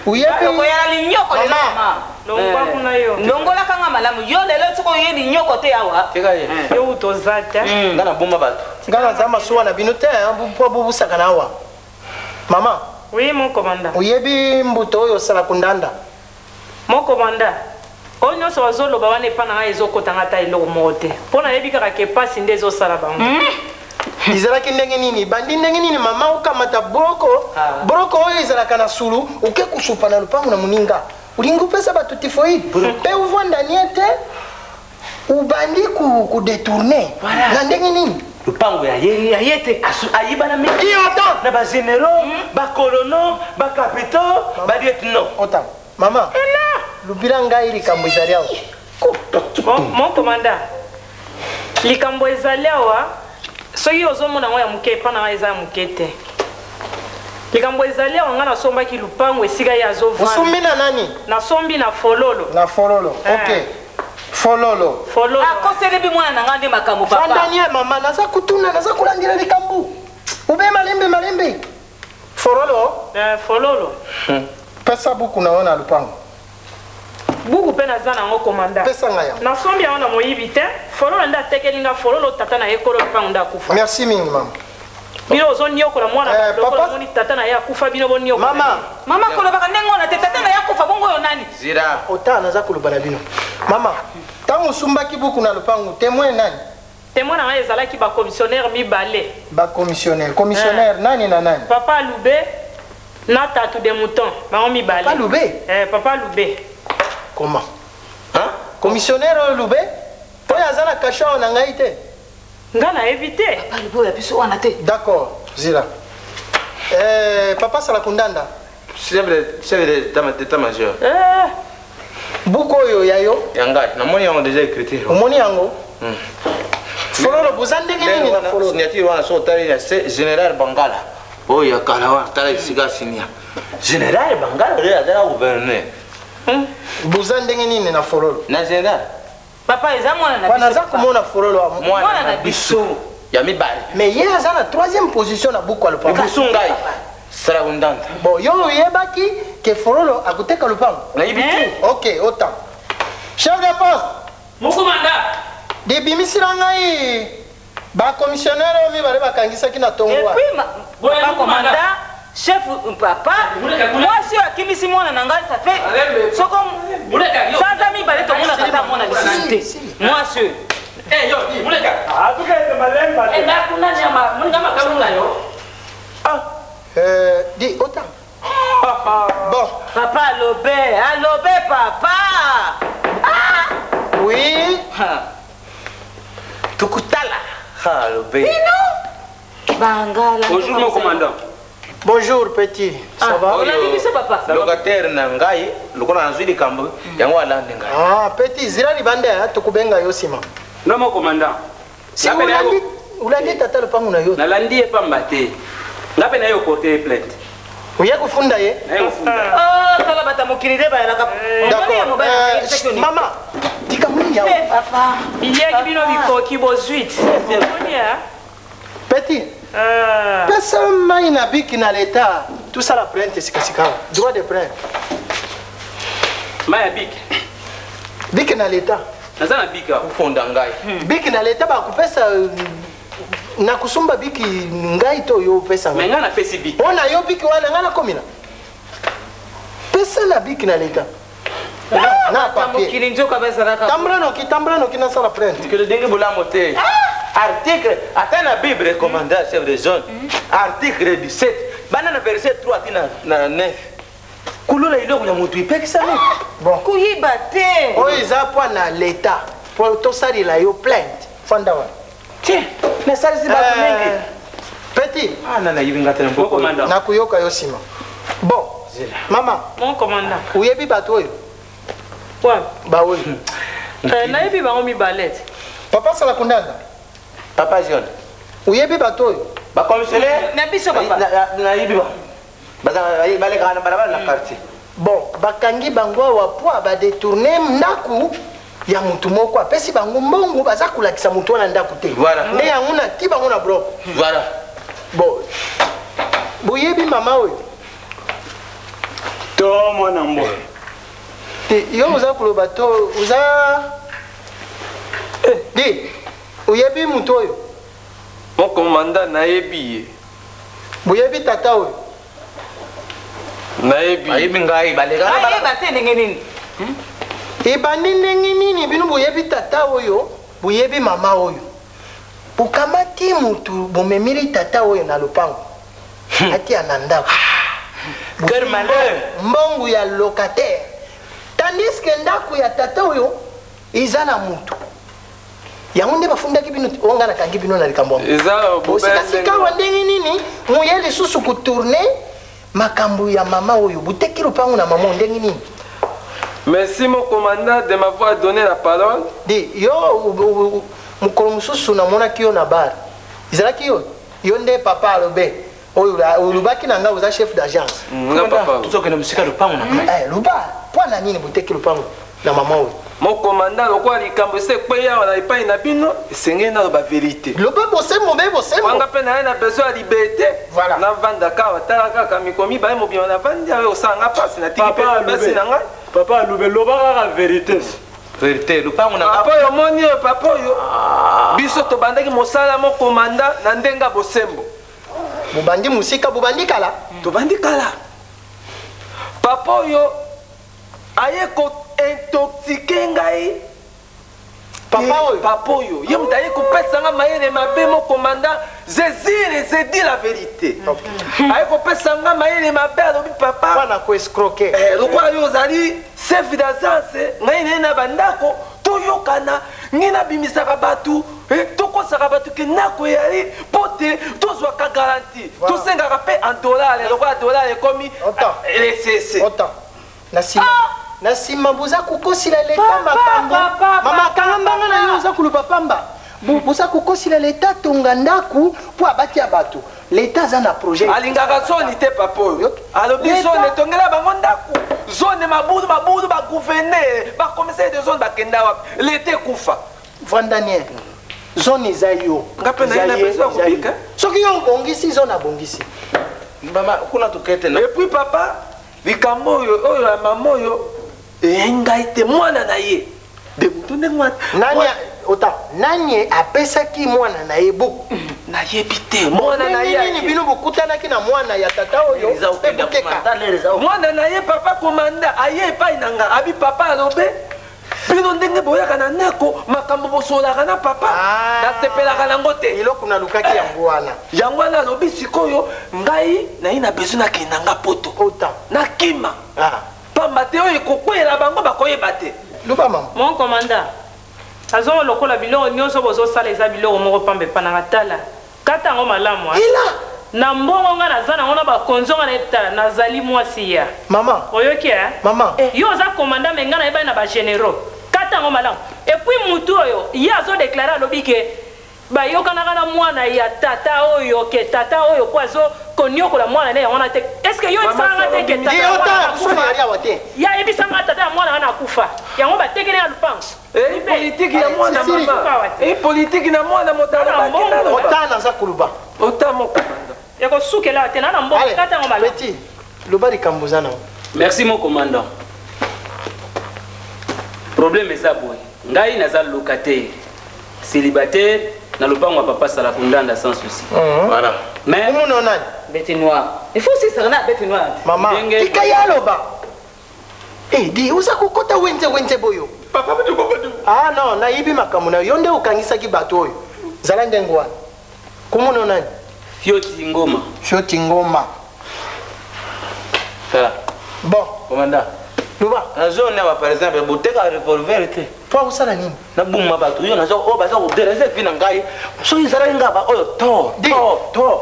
Uyebi okoyala linyoko lelo mama. Longwa kuna yo. Longolaka nga malamu yo lelo soki oye linyoko te awa. Tika ye. Yo uta oza te. Nga naboma bato. Nga naza masuwa na bino te mpo bobusaka na awa. Mama. Oui mon commandant. Oyebi mbuto oyo osala kundanda? Mon commandant, oyo nyonso bazoloba wana epa na ngai ezokota ngai ata eloko moko te mpo nayebi kaka ke pasi nde ezosala bango. Ezalaki ndenge nini? Bandi ndenge nini mama okamata broko, broko oyo ezalaka na sulu, oke kosopa na lopango na moninga. Olingi opesa bato typhoïde mpe ovanda nie te, obandi ku ku detourner na ndenge nini? Lupango ya ye ya ye te ayiba na mingi na ba généraux, ba colonels, ba capitaux, ba lieutenants. Ota mama, lobela ngai likambo ezali awa. Mon commandant, likambo ezali awa soki ozomona yango ya moke epa na ngai eza ya moke te. Likambo ezali awa ngai nasombaki lupango esika ye azovanda. Osombi na nani? Nasombi na Fololo. Na Fololo. Ok. Fololo. Fololo. Akoseli bi mwana na ngai nde makambo papa. Fanda nie mama, naza kutuna, naza kolandela likambo. Ube malembe malembe. Fololo. Eh, Fololo. Pesa buku na yo na lupango. Buku mpe naza nango commandant. Pesa ngai yango. Nasombi yango na moyibi te. Fololo nde atekeli nga Fololo tata na ye kolo lupango nde akufa. Merci mingi mama. Bino ozoniokola mwana eh, lokola omoni tata na ye akufa bino boniokola. Mama. Mama kolobaka ndenge wana te tata na ye akufa bongo oyo nani? Zira. Ota naza koloba na bino. Mama, ntango osumbaki buku na lupango, témoin nani? Témoin na ngai ezalaki ba commissionnaire mibale. Ba commissionnaire. Commissionnaire eh. nani na nani? Papa Lube na Tatu de Mouton, bango mibale. Papa Lube? Eh, Papa Lube. Comment? Hein? Commissionnaire oyo Lube? Oyo aza na cachet awa na ngai te. Nga nayebi te. Papa Lube oyo ya biso wana te. D'accord, zila. Eh, papa Salakundanda. Chef d'état-major. Eh. Buku oyo ya yo? Ya ngai, namoni yango déjà écriture. Omoni yango? Fololo boza ndenge nini na fololo? Signature wana so otali na se général Bangala. Oyo ya kala wana tala esika asinia. Général Bangala oyo azala gouverneur. Boza ndenge nini na fololo? Na général. Papa eza mwana na biso. Wana aza komona fololo wa mwana na biso ya mibale. Mais ye aza na troisième position na buku ya lopango. Liboso ngai Salakundanda. Bon, yo oyebaki ke fololo akoteka lopango? Nayebi te. Ok, autant. Chef de poste. Mokomanda. Debimisila ngai ba commissionnaire oyo mibale bakangisaki na tongo Et wana. puis papa commandant, chef papa, mwasi oyo akimisi mwana na ngai ça fait soko sanza mibale tomonaka ata mwana lisusu te. Mwasi oyo. Eh yo, muleka. Atukende malemba te. Eh nakuna nyama, muninga makambo na yo. Ah, di autant. Bon. Papa alobe, alobe papa. Ah! Oui. Tukutala. Ha, alobe. Bino. Bangala. Bonjour mon commandant. Bonjour petit, ça va? Olandi biso papa. Locataire na ngai, lokola nazwi likambo yango alandi ngai. Ah, petit, zila libanda ya tokobenga yo nsima. Non mon commandant. Si olandi olandi tata lopango na yo. Nalandi ye pamba te. Nga mpe naye oporte ye plainte. Oye kofunda ye? Naye kofunda. Oh, tala bata mokili nde bayalaka. D'accord. Mama, tika moni yawo. Papa. Biliaki bino bikoki bozwi. Omoni ya? Petit. Pesa mai na biki na leta. Tosala plainte sikasika awa. Droit de plainte. Mai ya biki. Biki na leta. Naza na biki awa. Kofonda ngai. Biki na leta bakopesa na kosomba biki ngai to yo opesa ngai. Mais ngai napesi biki. Mpo na yo biki wana ngai nakomina. Pesa na biki na leta. Na papier. Mokili nzoka bazalaka. Tambola noki, tambola noki nasala plainte. Tikelo ndenge bolamu te. Article ata na Bible commandant chef de zone. Article 17 bana na verset 3 ti na 9. Kulula eloko ya motu epekisami. Bon. Koyiba te. Oyo eza mpo na leta. Po tosalela yo plainte. Fanda wana. Tiens, nasalisi bato mingi. Petit. Ah, nana nayibi nga te na Mon commandant. Nakoyoka yo nsima. Bon. Mama. Mon commandant. Oyebi bato oyo? Wapi? Baoyo. Nayebi bango mibale te. Papa Salakundanda. Papa John. Oyebi bato oyo? Ba commissionnaire? Na biso papa. Nayebi ba. Balekaka na balabala na quartier. Bon, bakangi bango awa po ba detourner ndaku ya mutu moko apesi bango mbongo baza kolakisa mutu wana ndaku te. Voilà. Nde yango na ti bango na bloc. Voilà. Bon, boyebi mama oyo? To mwana mbwa. Te, yo oza koloba to oza di oyebi mutu oyo? Mon commandant nayebi ye. Boyebi tata oyo? Nayebi. Ayebi ngai baleka. Ayeba te ndenge nini? Ebandi ndenge nini bino boyebi tata oyo, boyebi mama oyo. Bokamati mutu bomemili tata oyo na lopango. Atia na ndako. Quel malheur. Mbongo ya locataire. Tandis que ndako ya tata oyo eza na mutu. Yango nde bafundaki bino oyo ngai nakangi bino na likambo yango. Eza Bosika sikawa ndenge nini moye lisusu kotourne makambo ya mama oyo boteki lopango na mama oyo ndenge nini? Merci mon commandant de m'avoir donné la parole. Di yo mokolo mosusu namonaki yo na bar. Ezalaki yo yo nde papa alobe oyo olobaki na ngai oza chef d'agence. Nga papa. Tozokende mosika lopango na ngai. Eh, loba mpo na nini boteki lopango na mama oyo? Mon commandant lokola likambo esi ekweyi awa na epai na bino esengeli naloba vérité. Loba bosembo mbe bosembo. Wanga mpe naye na besoin ya liberté. Voilà. Navandaka awa tala kaka mikolo mibale mobima navandi awa osala nga mpasi natiki mpe Papa basi Alube. na ngai. Papa Alube, loba kaka vérité. Vérité, lopango na Papa oyo omoni oyo papa oyo biso tobandaki mosala mo commandant na ndenge ya bosembo. Bobandi mosika bobandi kala. Tobandi kala. Papa oyo aye ko intoxiquer ngai. Papa oyo. Papa oyo ye moto aye kopesa nga mayele mabe mo commandant zezire zedi la vérité. Aye kopesa nga mayele mabe alobi papa Mpona koescroquer. Lokola yo ozali chef d'agence ngai naye na bandako toyokana ngai nabimisaka bato tokosaka bato ke ndako eyali mpo te tozwaka garantie tosengaka mpe en dollar lokola dollar ekomi LCC. Autant. Na nsima na nsima boza kokosila leta makambo. Mama kanga mbanga na yo oza koloba pamba. Boza kokosila leta tonga ndako mpo abatia bato. Leta aza na projet. Alingaka zone te papa oyo. Alobi zone etongela bango ndako. Zone mabulu mabulu ba gouverneur ba commissaire de zone bakenda wapi? Leta ekufa. Vanda nie. Zone eza yo. Nga mpe naye na besoin ya kobika. Soki yo obongisi zone abongisi. Mama kuna tokete na. Et puis papa likambo oyo oyo ya mama oyo eyai ngai te mwana na ye de motu ndenge wana. Nani ota nani apesaki mwana na ye buku? Nayebi te mwana na ye. Nini bino bokutanaki na mwana ya tata oyo mpe boteka. Mwana na ye papa komanda aye epai na nga abi papa alobe bino ndenge boyaka na ndako makambo bosolaka na papa nasepelaka nango te. Eloko nalukaki yango wana. Yango wana alobi sikoyo ngai naye na besoin nakende nga poto. Autant. Nakima. Pamba te oyo ekokweyela bango bakoyeba te. Loba mama. Mon commandant, azongo lokola biloko nyonso bozosala eza biloko moko pamba epa nanga tala. Kata yango malamu. Ila. Na mbongo nga naza nango na bakonzi nga na tala nazali mwasi ya. Mama. Oyoki eh? Mama. Yo oza commandant mais nga nayebani na ba généraux. Kata yango malamu. Et puis mutu oyo ye azo déclarer alobi ke bayokanaka na mwana ya tata oyo ke tata oyo po azo konyokola mwana ne yango wana te. Est-ce que yo oyebisaka nga te ke tata ya mwana akufa? Ya yebisaka tata ya mwana wana akufa. Yango batekeli ya lupango. Politique ya mwana mama. Politique na mwana moto alobaki naloba. Ota naza koloba. Ota mon commandant. Ekosukela te na mbongo kata yango malamu. Petit, loba likambo oza nango. Merci mon commandant. Problème eza boye. Ngai naza locataire. Célibataire na lopango ya papa Salakundanda sans souci. Voilà. Mais Umuno nani? Bête noire. Il faut aussi na bête noire. Mama, tika ye aloba. Eh, di oza kokota wenze wenze boyo. Papa Ah non, nayebi makambo na yo nde okangisaki bato oyo. Zala ndenge wana. Kumuno nani? Fioti Ngoma. Fioti Ngoma. Tala. Bon. Commandant. Loba. Na zone awa par exemple boteka revolver te. Po osala nini? Nabuma bato yo naza oyo baza koderese vi na ngai soki ezalaki nga ba oyo to to to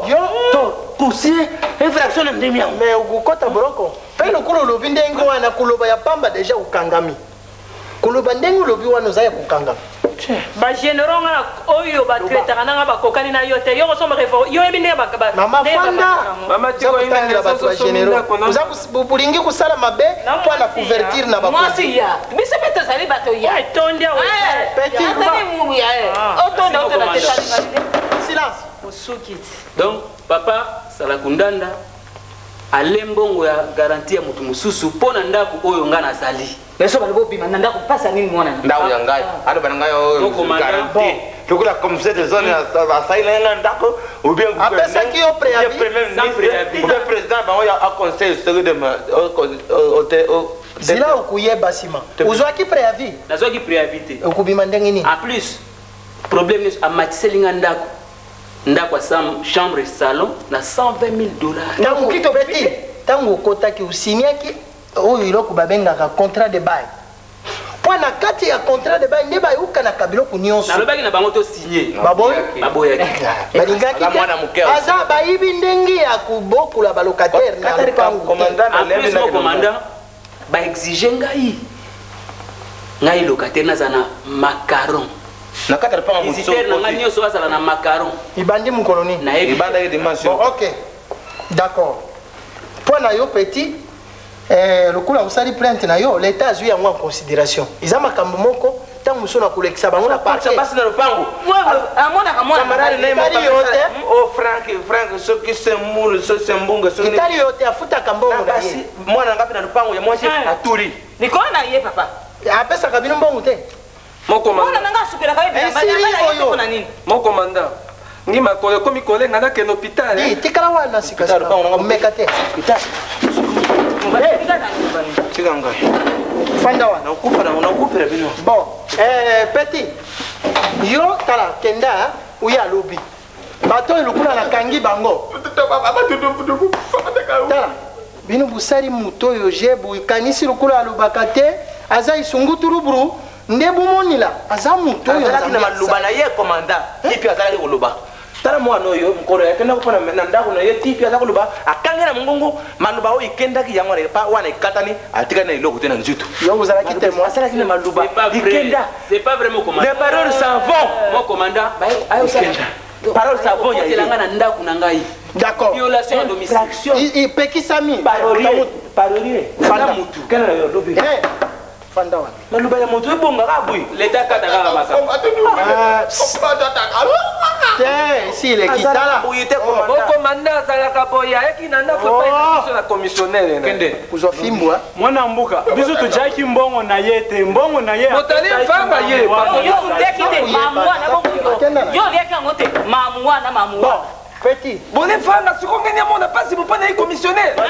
to kusie infraction na ndimi yango. Mais okokota boloko. Mpe lokola olobi ndenge wana koloba ya pamba deja okangami. Koloba ndenge olobi wana oza ya kokangama. Bagénéraux nga na oyo batraitaka nanga bakokani na yo te. Yo kosomba yo oyebi ndenge Mama, ndenge fanda. Mama, Oza kotangela bato ba généraux. Oza bolingi kosala mabe mpo na couverture na bakonzi. Mwasi ya biso mpe tozali bato ya etondi awa. Petit. Azali mumu ya otonda otonda te. Silence. Osuki ti. Donc papa Salakundanda ale mbongo ya garantie ya moto mosusu mpo na ndako oyo nga nazali. Biso balobi obima na ndako, mpasa nini mwana na Ndako ya ngai, aloba na ngai oyo garantie lokola commissaire de zone asali na ye nga ndako ou bien Apesaki yo préavis? Premier Sans ministre préavis. ou bien président bango ya conseil soki de Zila, okuyeba nsima ozwaki préavis. Nazwaki préavis te. Okobima ndenge nini? En plus, problème nyonso, amatiseli nga ndako, ndako ya chambre, salon na 120 000 $. Ntango petit, ntango okotaki, osiniaki oyo eloko babengaka contrat de bail, mpo na kati ya contrat de bail nde bayukanaka biloko nyonso. Nalobaki na bango tosigner. Baboyi. Baboyaki. Balingaki Aza mwana te. moke. Aza bayibi ndenge ya kobokola balocataire na lopango te. En plus, mo commandant baexige ngai, ngai locataire, naza na macaron. Na kati ya lopango. Visiteur na ngai nyonso azala na macaron. Ibandi mokolo nini? Nayebi. Ebandaki dimanche. Bon, ok, d'accord. Mpo na yo petit, lokola osali plainte na yo, l'état azwi yango en considération. Eza makambo moko ntango mosusu na kolekisa bango na parquet. Basi na lopango. Amonaka mwana. Camarade na ye moko. Etali yo te. O Frank, Frank soki sembulu, soki sembunga, soki Etali yo te, afutaka mbongo na ye. Basi mwana nga mpe na lopango ya mwasi atuli. Likolo na ye papa. Apesaka bino mbongo te? Mwana na nga asupelaka ye bilamba. Esili Abala ye te. oyo. Mpo na nini? Mon commandant, ngi makolo ekomi kolenga, nakende hôpital. Di, tikala wana sikasika, omeka te. Tika ngai. Fanda wana. Nakufa, nakufela bino. Bon, petit, yo tala, kenda uye alobi bato oyo lokola nakangi bango. Tala, bino bosali moto oyo je bokanisi lokola alobaka te, aza isungutuluburu nde bomonila aza moto oyo. Azalaki na Nzambe maloba na ye, commandant, tipi azalaki koloba. Tala mwana oyo, mokolo akendaki mpo na ndako na ye, tipi aza koloba, akangi na mongongo maloba oyo ekendaki yango wana wana ekatani, atikali na eloko te na nzutu. Yo ozalaki témoin? Asalaki na maloba. C'est pas vrai. Ikenda. C'est pas vrai, mon commandant. Les paroles s'en vont. Mon commandant. Parole savon ya ye. Otelanga na ndako na ngai. D'accord. Violation ya domicile. Epekisami. Parolier, parolier. Fanda. Mutu kena na yo lobi. Eh, fanda wana. Maloba ya moto ebongaka boye. Leta kata kaka makambo. Te, esi eleki, tala. Boye te. Mon commandant azalaka boye, ayaki na ndako epai na biso na commissionnaire. Kende. Kozwa fimbu. Mwana mbuka, biso tujaki mbongo na ye te, mbongo na ye. Motali mfanga ye. Yo oliaki te mamu wana bongo? Yo oliaki yango te mamu wana, mamu wana? Petit. Bone fanga siko ngeni amona mpasi mopa na ye commissionnaire. Yo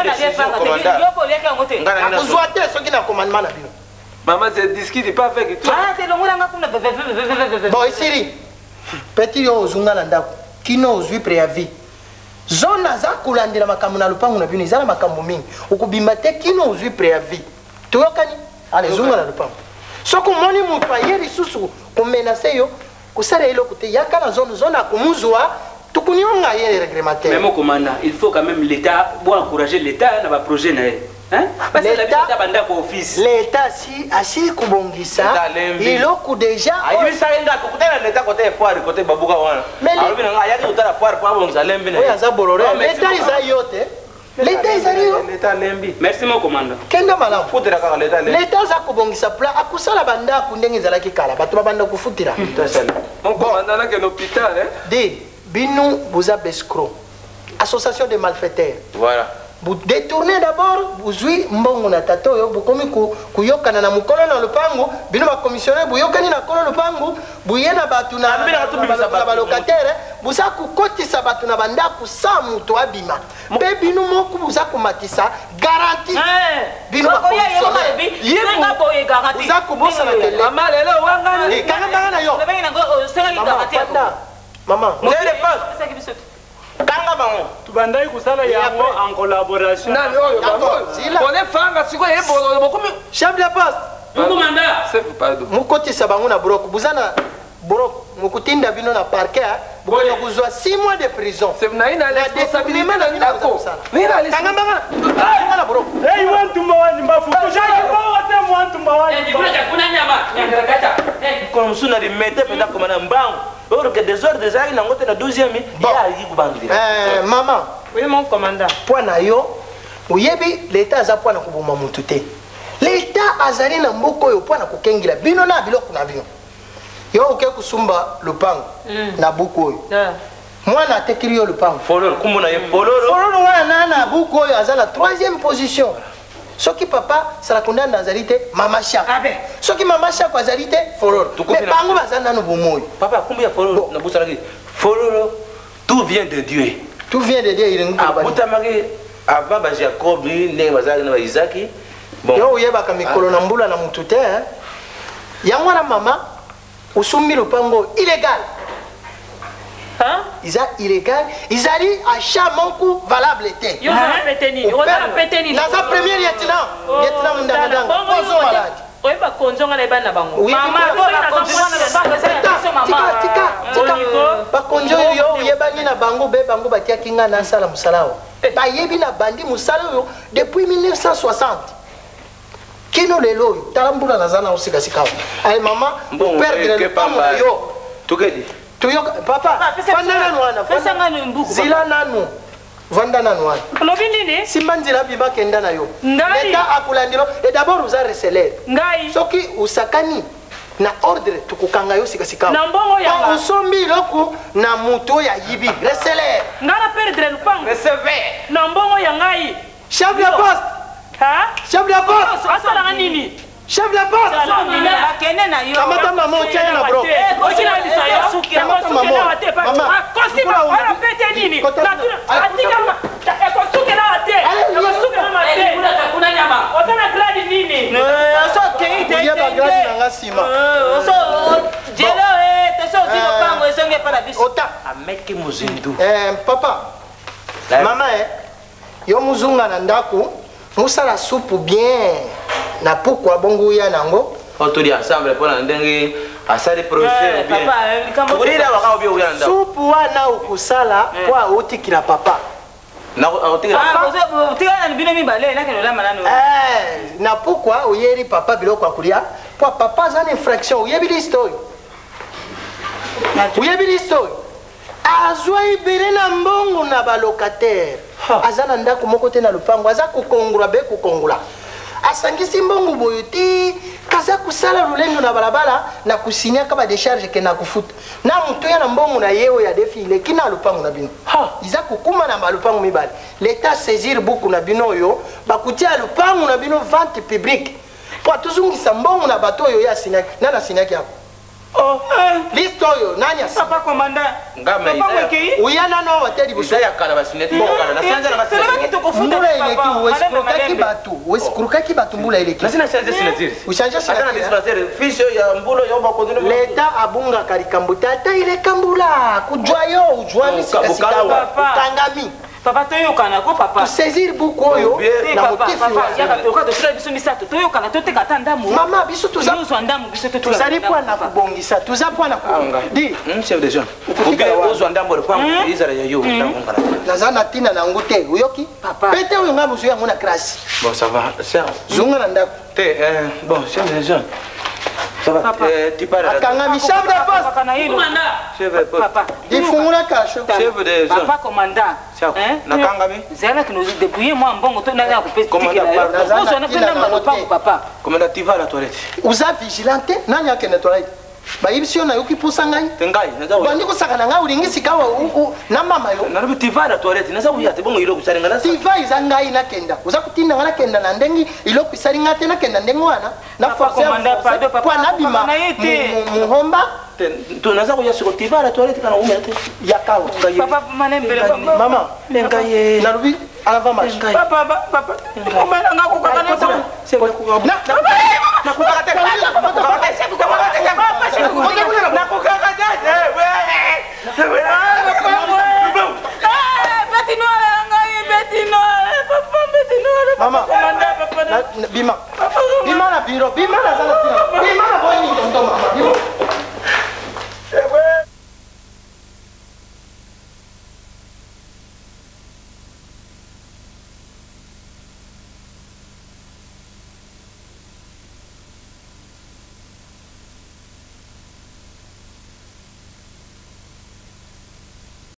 mpe oliaki yango te. Akozwa te soki na commandement na bino. Mama, je discute pas avec toi. Ah, te longolanga kuna. Bon, esili. Petit, yo ozunga na ndako kino ozwi préavis. Zone aza kolandela makambo na lopango na bino, eza na makambo mingi. Okobima te kino ozwi préavis. Toyokani? Ale, zunga na lopango. Soki omoni moto aye lisusu komenacer yo, kosala eloko te, yaka na zone, zone akomuzwa, tokonionga ye réglementaire. Mais mon commandant, il faut quand même l'État, bon, encourager l'État dans le projet. Na ye. Hein? Parce que la L'État- biso bandako office. Leta asi kobongisa eloko déjà. Ayebisaki nga tokutana na leta kote foire, kote babuka wana. Alobi na nga ayaki kotala foire po abongisa lembi na ye. Oyo aza bololo. Leta eza yo te, leta ezali yo. Leta alembi. Merci, mon commandant. Kenda malamu. Futela kaka leta alembi. Leta aza kobongisa plan, akosala bandako ndenge ezalaki kala, bato babanda kofutela. Mon commandant, nakende hôpital, hein? De bino boza baescrocs, association de malfaiteurs. Voilà. Bodétourner d'abord, bozwi mbongo na tata oyo, bokomi koyokana na mokolo na lopango. Bino bacommissionnaire boyokani na kolo lopango, boye na bato na balocataire, boza kokotisa bato na bandako sa moto abima, mpe bino moko boza komatisa garantie. Bino boza kobosana tele. Mama, lelo wangani. Kanga mbanga na yo. Mama, kanga bango. Tubandaki kosala yango en collaboration. Nani oyo? Bone fanga sikoyo ye bololo bokomi. Chef de poste. Chef, pardon. Mokotisa bango na broko, boza na broko, mokotinda bino na parquet, bokoki kozwa 6 mois de prison. Naye na responsabilité na ndako. Kanga mbanga, kanga na broko. Ei, mwantumba wanyi mbafu, tujaki mbongo te, mwantumba wanyi. Kuna nyama, nyama kata. Mosusu na limete mpenza komanda mbangu oyo ke desordre ezalaki nango te na 12e ye ayi kobandela. Mama. Oui, mon commandant. Mpo na yo, oyebi leta aza mpo na koboma motu te. Leta azali na mboka oyo mpo na kokengela bino na biloko na bino. Yo oke kosumba lopango na buku oyo, mwana atekeli yo lopango. Fololo, kombo na ye Fololo. Fololo wana na buku oyo aza na troisième position. Soki papa Salakundanda azali te, mama Shako. Soki mama Shako azali te, Fololo. Tokomi Mais na- bango baza nano bomoi. Papa, kombo ya Fololo nabosanaki. Fololo, tout vient de Dieu. Tout vient de Dieu, elingi koloba nini? Abutamaki avant ba Jacob, ndenge bazalaki na ba Isaki. Bon. Yo oyebaka mikolo na mbula na mutu te, hein? Yango wana mama, osombi lopango oyo illégal. Eza illégal, ezali achat moko valable te. Yo oza na pete nini? Oza na pete nini? Naza premier lieutenant. Oh, Lieutenant Mundanga. tala, bongo yo Ozo malade. Oyeba konzo nga nayeba na bango. Oyebi Mama, kola- soki naza mwana na bango, eza ya biso, mama. Tika, tika, tika. Bolingo. Bakonzi oyo yo oyebani na bango be bango batiaki nga nasala mosala oyo. Bayebi na bandi mosala oyo depuis 1960 kino lelo oyo. Tala mbula naza na osikasika awa. Aye mama, Mbongo, operdre eh, lopango na kepamba. yo. Tokedi. Toyoka papa, pesa vanda biso- nanu wana. pesa nga nanu mbuku, Zila papa. nanu. Vanda nanu wana. Olobi nini? Simba nzela bima kenda na yo. Ngai. Leta akulandelo et d'abord oza receleur. Ngai. Soki osakani na ordre tokokanga yo sikasika. Na mbongo ya Po nga. osombi eloko na moto oyo ayibi. Receleur. Nga na perdre lupango. Na mbongo ya ngai. Chef de poste. Ha? Chef de poste. Asalanga nini? Chef de poste. Bakende na yo. Kamata mama otia ye na bro. Kamata mama. Mama. Oza na grade nini? Oyeba grade na nga nsima. Jelo toso ozwi lopango ezongi epa na biso. Ota. Ameke mozindu. Papa. Mama yo muzunga na ndako musala supu bien na pukwa bongo oya nango. Po tolia ensemble mpo na ndenge asali procès Eh, bien. papa, likambo- Okolila waka obi oya na ndako. Supu wana okosala po aotikila papa. Akotikela. Tikala na bino mibale nakende olamba nanu. Na pukwa oyeri papa biloko ya kolia po papa aza na infraction. Oyebi liste oyo, oyebi liste oyo. Azwa ebele na mbongo na balocataire, aza na ndako moko te na lopango, aza kokongola be kokongola, asangisi mbongo boye te, kaza kosala lolendo na balabala na kosinyaka badecharge ke na kofuta na moto ya na mbongo na ye oyo adefi eleki na lopango na bino. Iza kokuma na balopango mibale. Leta saisir buku na bino oyo bakutia lopango na bino vente publique po atozongisa mbongo na bato oyo ye asinyaki. Nani asinyaki yango? Liste oyo nani asinyaki? Papa commandant. Ngama Lopango ekei? Oya nano awa te liboso. Eza ya kala basineti kala na sanza na Tolobaki tokofuta mbula te, eleki, papa. oeskrokaki Malembe, bato, oeskrokaki bato mbula eleki. Nasi na change signature. Ochange Ata na signature. dispensaire fiche ya mbulo yo bakontinue. Leta abungaka likambo te ata eleka mbula kujwa yo ujwami sikasika awa Papa. okangami. Papa, toyokana ko papa. Tosaisir buku oyo Te, na papa, motifi papa, wana. yaka toyoka tosala biso misato toyokana toteka ata ndambo. Mama, biso toza Tozwa ndambo biso totola tozali ndambo, mpo na papa. kobongisa, toza mpo na di Chef de zone. Okotikala Obi wana. ozwa ndambo lopango ezala ya yo ndambo ngala. Naza na ntina na yango te, oyoki? Pete oyo ngai bozwi yango na klasi. Bon, ça va. Cher. Zonga na ndako. Te, bon, chef de zone. Ça va. Tu pars. Akangami chef de poste. Papa, na ye lo- Chef de poste. Papa. Ifungula kasho. Chef de zone. Papa commandant. Chako. Hein? Nakangami. Zalaki no débrouiller mwa mbongo to nani akopesa Commandant, tikela yo. pardon. Ozwa na mpe ndambo ya lopango papa. Commandant, tu vas à la toilette. Oza vigilant te. Nani akende toilette? Bayebisi yo nayoki mposa ngai. Te ngai, naza koya. Bandi kosaka na ngai, olingi sika awa na mama yo. Nalobi tu vas à la toilette, naza koya te bongo eloko esali ngai. Tiva eza ngai nakenda, oza kotinda ngai nakenda na ndenge eloko esali ngai te, nakenda ndenge wana na Papa, force ya commandant, force, pardon, papa, po nabima papa, na ye te. muhomba. Te, to naza koya siko tu vas à la toilette kana umela te. Yakawa. Papa, malembele, papa. Mama, nalobi en avant marche. Papa, papa, commandant, nga kokaka na yo. Nakokaka te. Nakokaka te. Nakokaka te. Eh, bête noire ya ngai, bête noire, papa, bête noire. Mama. Commandant, papa, Bima, bima na biro, bima naza na ntina, bima.